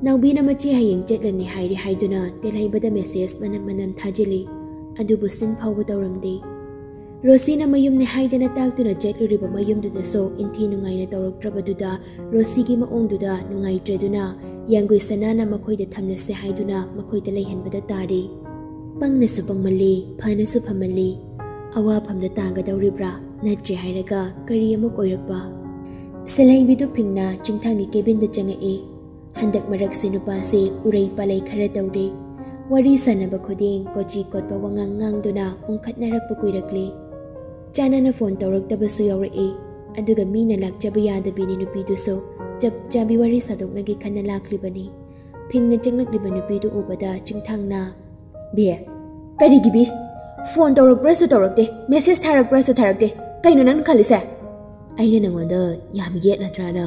ꯅꯥꯎꯕꯤꯅ ꯃꯆꯦ ꯍꯌꯦꯡ ꯆꯠꯂꯅꯤ ꯍꯥꯏꯔꯤ ꯍꯥꯏꯗꯨꯅ ꯇꯦꯜꯍꯩꯕꯗ message ꯃꯅꯝ ꯃꯅꯝ ꯊꯥꯖꯤꯜꯂꯤ꯫ ꯑꯗꯨꯕꯨ ꯁꯤꯟ ꯐꯥꯎꯕ ꯇꯧꯔꯝꯗꯦ꯫ ꯔꯣꯁꯤꯅ ꯃꯌꯨꯝꯅꯦ ꯍꯥꯏꯗꯅ ꯇꯥꯛꯇꯨꯅ ꯆꯠꯂꯨꯔꯤꯕ ꯃꯌꯨꯝꯗꯨꯗꯁꯨ ꯏꯟꯊꯤ ꯅꯨꯡꯉꯥꯏꯅ ꯇꯧꯔꯛꯇ꯭ꯔꯕꯗꯨꯗ ꯔꯣꯁꯤꯒꯤ ꯃꯑꯣꯡꯗꯨꯗ ꯅꯨꯡꯉꯥꯏꯇ꯭ꯔꯦꯗꯨꯅ ꯌꯥꯡꯒꯨꯏ ꯁꯅꯥꯅ ꯃꯈꯣꯏꯗ ꯊꯝꯂꯁꯦ ꯍꯥꯏꯗꯨꯅ ꯃꯈꯣꯏꯗ ꯂꯩꯍꯟꯕꯗ ꯇꯥꯔꯦ꯫ ꯄꯪꯅꯁꯨ ꯄꯪꯃꯜꯂꯤ, ꯐꯅꯁꯨ ꯐꯃꯜꯂꯤ꯫ ꯑꯋꯥꯐꯝꯗ ꯇꯥꯒꯗꯧꯔꯤꯕ꯭ꯔꯥ? ꯅꯠꯇ꯭ꯔꯦ ꯍꯥꯏꯔꯒ ꯀꯔꯤ ꯑꯃꯨꯛ ꯑꯣꯏꯔꯛꯄ? ꯁꯦꯜꯍꯩꯕꯤꯗꯨ ꯐꯤꯡꯅ ꯆꯤꯡꯊꯥꯡꯒꯤ cabinꯗ ꯆꯪꯉꯛꯏ꯫ ꯍꯟꯗꯛ ꯃꯔꯛꯁꯦ ꯅꯨꯄꯥꯁꯦ ꯎꯔꯩ ꯄꯥꯂꯩ ꯈꯔ ꯇꯧꯔꯦ꯫ ꯋꯥꯔꯤ ꯁꯥꯟꯅꯕ ꯈꯨꯗꯤꯡ ꯀꯣꯆꯤ ꯀꯣꯠꯄ ꯋꯥꯉꯥꯡ ꯉꯥꯡꯗꯨꯅ ꯎꯪꯈꯠꯅꯔꯛꯄ ꯀꯨꯏꯔꯛꯂꯦ꯫ ꯆꯥꯅꯅ ꯐꯣꯟ ꯇꯧꯔꯛꯇꯕꯁꯨ ꯌꯥꯎꯔꯛꯏ꯫ ꯑꯗꯨꯒ ꯃꯤꯅ ꯂꯥꯛꯆꯕ ꯌꯥꯗꯕꯤꯅꯤ ꯅꯨꯄꯤꯗꯨꯁꯨ꯫ ꯆꯞ ꯆꯥꯕꯤ ꯋꯥꯔꯤ ꯁꯥꯗꯣꯛꯅꯒꯦ ꯈꯟꯅ ꯂꯥꯛꯂꯤꯕꯅꯤ꯫ ꯐꯤꯡꯅ ꯆꯪꯂꯛꯂꯤꯕ ꯅꯨꯄꯤꯗꯨ ꯎꯕꯗ ꯆꯤꯡꯊꯥꯡꯅ, "ꯕꯤ, ꯀꯔꯤꯒꯤ ꯕꯤ? ꯐꯣꯟ ꯇꯧꯔꯛꯄ꯭ꯔꯁꯨ ꯇꯧꯔꯛꯇꯦ, ꯃꯦꯁꯦꯖ ꯊꯥꯔꯛꯄ꯭ꯔꯁꯨ ꯊꯥꯔꯛꯇꯦ꯫ ꯀꯩꯅꯣ ꯅꯪꯅ ꯈꯜꯂꯤꯁꯦ? ꯑꯩꯅ ꯅꯪꯉꯣꯟꯗ ꯌꯥꯝ ꯌꯦꯠꯂꯗ꯭ꯔꯥꯅ?"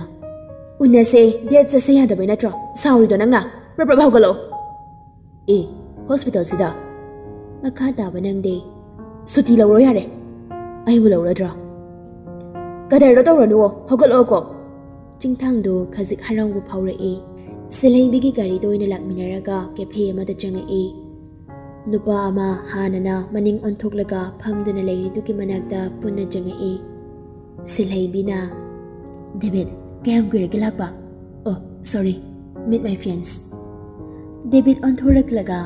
"ꯎꯟꯅꯁꯦ, ꯗꯦꯠ ꯆꯠꯁꯦ ꯌꯥꯗꯕꯩ ꯅꯠꯇ꯭ꯔꯣ ꯁꯥꯎꯔꯤꯗꯣ ꯅꯪꯅ? ꯄ꯭ꯔꯞ ꯄ꯭ꯔꯞ ꯍꯧꯒꯠꯂꯛꯑꯣ!" "ꯑꯦ, ꯍꯣꯁꯄꯤꯇꯥꯜꯁꯤꯗ?" ꯃꯈꯥ ꯇꯥꯕ ꯅꯪꯗꯦ꯫ "ꯁꯨꯇꯤ ꯂꯧꯔꯣ ꯌꯥꯔꯦ꯫ ꯑꯩꯕꯨ ꯂꯧꯔꯗ꯭ꯔꯣ?" "ꯀꯗꯔꯗꯣ ꯇꯧꯔꯅꯨꯋꯣ, ꯍꯧꯒꯠꯂꯛꯑꯣꯀꯣ!" ꯆꯤꯡꯊꯥꯡꯗꯣ ꯈꯖꯤꯛ ꯍꯔꯥꯎꯕ ꯐꯥꯎꯔꯛꯏ꯫ ꯁꯤꯜꯍꯩꯕꯤꯒꯤ ꯒꯥꯔꯤꯗ ꯑꯣꯏꯅ ꯂꯥꯛꯃꯤꯟꯅꯔꯒ ꯀꯦꯐꯦ ꯑꯃꯗ ꯆꯪꯉꯛꯏ꯫ ꯅꯨꯄꯥ ꯑꯃ ꯍꯥꯟꯅꯅ ꯃꯅꯤꯡ ꯑꯣꯟꯊꯣꯛꯂꯒ ꯐꯝꯗꯨꯅ ꯂꯩꯔꯤꯗꯨꯒꯤ ꯃꯅꯥꯛꯇ ꯄꯨꯟꯅ ꯆꯪꯉꯛꯏ꯫ ꯁꯤꯜꯍꯩꯕꯤꯅ, "ꯗꯦꯕꯤꯠ, ꯀꯌꯥꯝ ꯀꯨꯏꯔꯒꯦ ꯂꯥꯛꯄ? ꯑꯣ, sorry, meet my fiance." ꯗꯦꯕꯤꯠ ꯑꯣꯟꯊꯣꯔꯛꯂꯒ,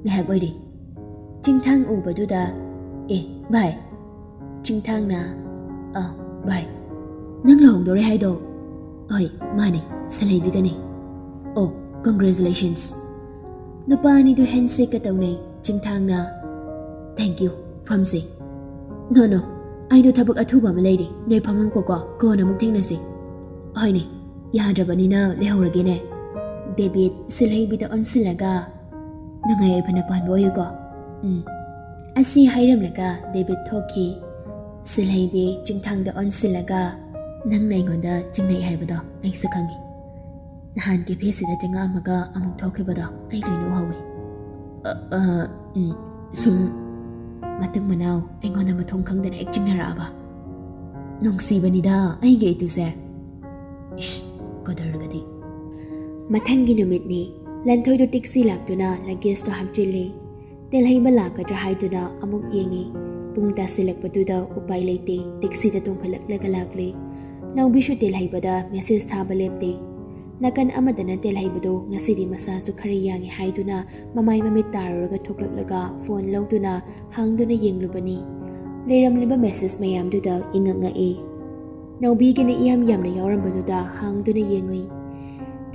"ꯉꯥꯏꯍꯥꯛ ꯑꯣꯏꯔꯦ꯫" ꯆꯤꯡꯊꯥꯡ ꯎꯕꯗꯨꯗ, "ꯑꯦ, ꯚꯥꯏ꯫" ꯆꯤꯡꯊꯥꯡꯅ, "ꯑꯥ, ꯚꯥꯏ, ꯅꯪ ꯂꯨꯍꯣꯡꯗꯣꯔꯦ ꯍꯥꯏꯗꯣ?" "ꯍꯣꯏ, ꯃꯥꯅꯦ, ꯁꯤꯜꯍꯩꯕꯤꯒꯅꯦ꯫" "ꯑꯣ, congratulations!" ꯅꯨꯄꯥ ꯑꯅꯤꯗꯨ handshake ꯀ ꯇꯧꯅꯩ꯫ ꯆꯤꯡꯊꯥꯡꯅ, "Thank you, ꯐꯝꯁꯦ꯫" "No, no, ꯑꯩꯗꯣ ꯊꯕꯛ ꯑꯊꯨꯕ ꯑꯃ ꯂꯩꯔꯦ, ꯅꯣꯏ ꯐꯝꯃꯝꯀꯣꯀꯣ, ꯀꯣꯟꯅ ꯑꯃꯨꯛ ꯊꯦꯡꯅꯁꯤ꯫" "ꯍꯣꯏꯅꯦ, ꯌꯥꯗ꯭ꯔꯕꯅꯤꯅ ꯂꯩꯍꯧꯔꯒꯦꯅꯦ꯫" ꯗꯦꯕꯤꯠ ꯁꯤꯜꯍꯩꯕꯤꯗ ꯑꯣꯟꯁꯤꯜꯂꯒ, "ꯅꯨꯡꯉꯥꯏ ꯌꯥꯏꯐꯅ ꯄꯥꯟꯕ ꯑꯣꯏꯌꯨꯀꯣ꯫" "ꯎꯝ꯫" ꯑꯁꯤ ꯍꯥꯏꯔꯝꯂꯒ ꯗꯦꯕꯤꯠ ꯊꯣꯛꯈꯤ꯫ ꯁꯤꯜꯍꯩꯕꯤ ꯆꯤꯡꯊꯥꯡꯗ ꯑꯣꯟꯁꯤꯜꯂꯒ, "ꯅꯪꯅ ꯑꯩꯉꯣꯟꯗ ꯆꯤꯡꯅꯩ ꯍꯥꯏꯕꯗꯣ ꯑꯩꯁꯨ ꯈꯪꯉꯤ꯫ ꯅꯍꯥꯟ ꯀꯦꯐꯦꯁꯤꯗ ꯆꯪꯉꯛꯑꯝꯃꯒ ꯑꯃꯨꯛ ꯊꯣꯛꯈꯤꯕꯗꯣ ꯑꯩ ꯂꯣꯏꯅ ꯎꯍꯧꯋꯤ꯫" "ꯑ, ꯑ, ꯎꯝ, ꯁꯨꯝ ꯃꯇꯨꯡ ꯃꯅꯥꯎ ꯑꯩꯉꯣꯟꯗ ꯃꯊꯣꯡ ꯈꯪꯗꯅ ꯍꯦꯛ ꯆꯤꯡꯅꯔꯛꯑꯕ? ꯅꯨꯡꯁꯤꯕꯅꯤꯗ ꯑꯩꯒꯤ ꯏꯇꯨꯁꯦ꯫" ꯏꯁ, ꯀꯗꯔꯒꯗꯤ꯫ ꯃꯊꯪꯒꯤ ꯅꯨꯃꯤꯠꯅꯤ꯫ ꯂꯟꯊꯣꯏꯗꯨ ꯇꯦꯛꯁꯤ ꯂꯥꯛꯇꯨꯅ ꯂꯒꯦꯖꯇꯨ ꯍꯥꯞꯆꯤꯜꯂꯤ꯫ ꯇꯦꯜꯍꯩꯕ ꯂꯥꯛꯀꯗ꯭ꯔꯥ ꯍꯥꯏꯗꯨꯅ ꯑꯃꯨꯛ ꯌꯦꯡꯉꯤ꯫ ꯄꯨꯡ ꯇꯥꯁꯤꯜꯂꯛꯄꯗꯨꯗ ꯎꯄꯥꯏ ꯂꯩꯇꯦ, ꯇꯦꯛꯁꯤꯗ ꯇꯣꯡꯈꯠꯂꯛꯂꯒ ꯂꯥꯛꯂꯦ꯫ ꯅꯥꯎꯕꯤꯁꯨ ꯇꯦꯜꯍꯩꯕꯗ ꯃꯦꯁꯦꯖ ꯊꯥꯕ ꯂꯦꯞꯇꯦ꯫ ꯅꯥꯀꯟ ꯑꯃꯗꯅ ꯇꯦꯜꯍꯩꯕꯗꯨ ꯉꯁꯤꯗꯤ ꯃꯁꯥꯁꯨ ꯈꯔ ꯌꯥꯡꯉꯦ ꯍꯥꯏꯗꯨꯅ ꯃꯃꯥꯏ ꯃꯃꯤꯠ ꯇꯥꯔꯨꯔꯒ ꯊꯣꯛꯂꯛꯂꯒ ꯐꯣꯟ ꯂꯧꯗꯨꯅ ꯍꯥꯡꯗꯨꯅ ꯌꯦꯡꯂꯨꯕꯅꯤ꯫ ꯂꯩꯔꯝꯂꯤꯕ ꯃꯦꯁꯦꯖ ꯃꯌꯥꯝꯗꯨꯗ ꯏꯉꯛ ꯉꯛꯏ꯫ ꯅꯥꯎꯕꯤꯒꯤꯅ ꯏꯌꯥꯝ ꯌꯥꯝꯅ ꯌꯥꯎꯔꯝꯕꯗꯨꯗ ꯍꯥꯡꯗꯨꯅ ꯌꯦꯡꯉꯨꯏ꯫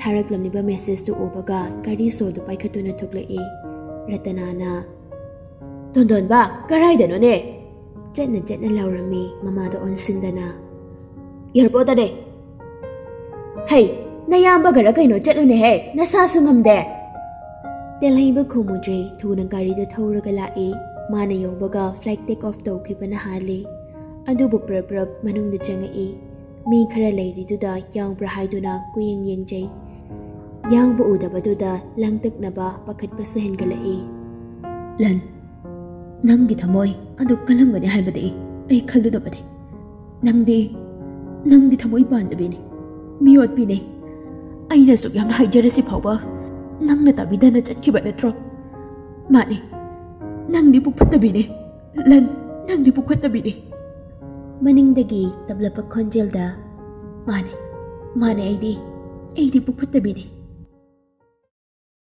ꯊꯥꯔꯛꯂꯝꯂꯤꯕ ꯃꯦꯁꯦꯖꯇꯨ ꯎꯕꯒ ꯒꯥꯔꯤ ꯁꯣꯗꯨ ꯄꯥꯏꯈꯠꯇꯨꯅ ꯊꯣꯛꯂꯛꯏ꯫ ꯔꯇꯅꯥꯅ, "ꯇꯣꯟꯗꯣꯟꯕ, ꯀꯔꯥꯏꯗꯅꯣꯅꯦ?" ꯆꯠꯅ ꯆꯠꯅ ꯂꯥꯎꯔꯝꯃꯤ ꯃꯃꯥꯗ ꯑꯣꯟꯁꯤꯟꯗꯅ꯫ "ꯑꯦꯌꯥꯔꯄꯣꯔꯠꯇꯅꯦ꯫" "ꯍꯩ, "ꯅꯌꯥꯝꯕꯒꯔ ꯀꯩꯅꯣ ꯆꯠꯂꯨꯅꯦꯍꯦ, ꯅꯁꯥꯁꯨ ꯉꯝꯗꯦ!" ꯇꯦꯜꯍꯩꯕ ꯈꯨꯝꯃꯨꯗ꯭ꯔꯦ, ꯊꯨꯅ ꯒꯥꯔꯤꯗꯨ ꯊꯧꯔꯒ ꯂꯥꯛꯏ꯫ ꯃꯥꯅ ꯌꯧꯕꯒ flight take off ꯇꯧꯈꯤꯕꯅ ꯍꯥꯜꯂꯤ꯫ ꯑꯗꯨꯕꯨ ꯄ꯭ꯔꯞ ꯄ꯭ꯔꯞ ꯃꯅꯨꯡꯗ ꯆꯪꯉꯛꯏ꯫ ꯃꯤ ꯈꯔ ꯂꯩꯔꯤꯗꯨꯗ ꯌꯥꯎꯕ꯭ꯔꯥ ꯍꯥꯏꯗꯨꯅ ꯀꯨꯌꯦꯡ ꯌꯦꯡꯖꯩ꯫ ꯌꯥꯎꯕ ꯎꯗꯕꯗꯨꯗ ꯂꯥꯡꯇꯛꯅꯕ, ꯄꯥꯈꯠꯄꯁꯨ ꯍꯦꯟꯒꯠꯂꯛꯏ꯫ "ꯂꯟ, ꯅꯪꯒꯤ ꯊꯃꯣꯏ ꯑꯗꯨ ꯀꯜꯂꯝꯒꯅꯤ ꯍꯥꯏꯕꯗꯤ ꯑꯩ ꯈꯜꯂꯨꯗꯕꯅꯤ꯫ ꯅꯪꯗꯤ, ꯅꯪꯗꯤ ꯊꯃꯣꯏ ꯄꯥꯟꯗꯕꯤꯅꯤ, ꯃꯤꯑꯣꯠꯄꯤꯅꯤ꯫ ꯑꯩꯅ ꯑꯁꯨꯛ ꯌꯥꯝꯅ ꯍꯥꯏꯖꯔꯁꯤ ꯐꯥꯎꯕ ꯅꯪꯅ ꯇꯥꯕꯤꯗꯅ ꯆꯠꯈꯤꯕ ꯅꯠꯇ꯭ꯔꯣ? ꯃꯥꯅꯤ, ꯅꯪꯗꯤ ꯄꯨꯛ ꯐꯠꯇꯕꯤꯅꯤ, ꯂꯟ, ꯅꯪꯗꯤ ꯄꯨꯛ ꯐꯠꯇꯕꯤꯅꯤ꯫" ꯃꯅꯤꯡꯗꯒꯤ ꯇꯞꯂꯛꯄ ꯈꯣꯟꯖꯦꯜꯗ, "ꯃꯥꯅꯦ, ꯃꯥꯅꯦ, ꯑꯩꯗꯤ, ꯑꯩꯗꯤ ꯄꯨꯛ ꯐꯠꯇꯕꯤꯅꯤ,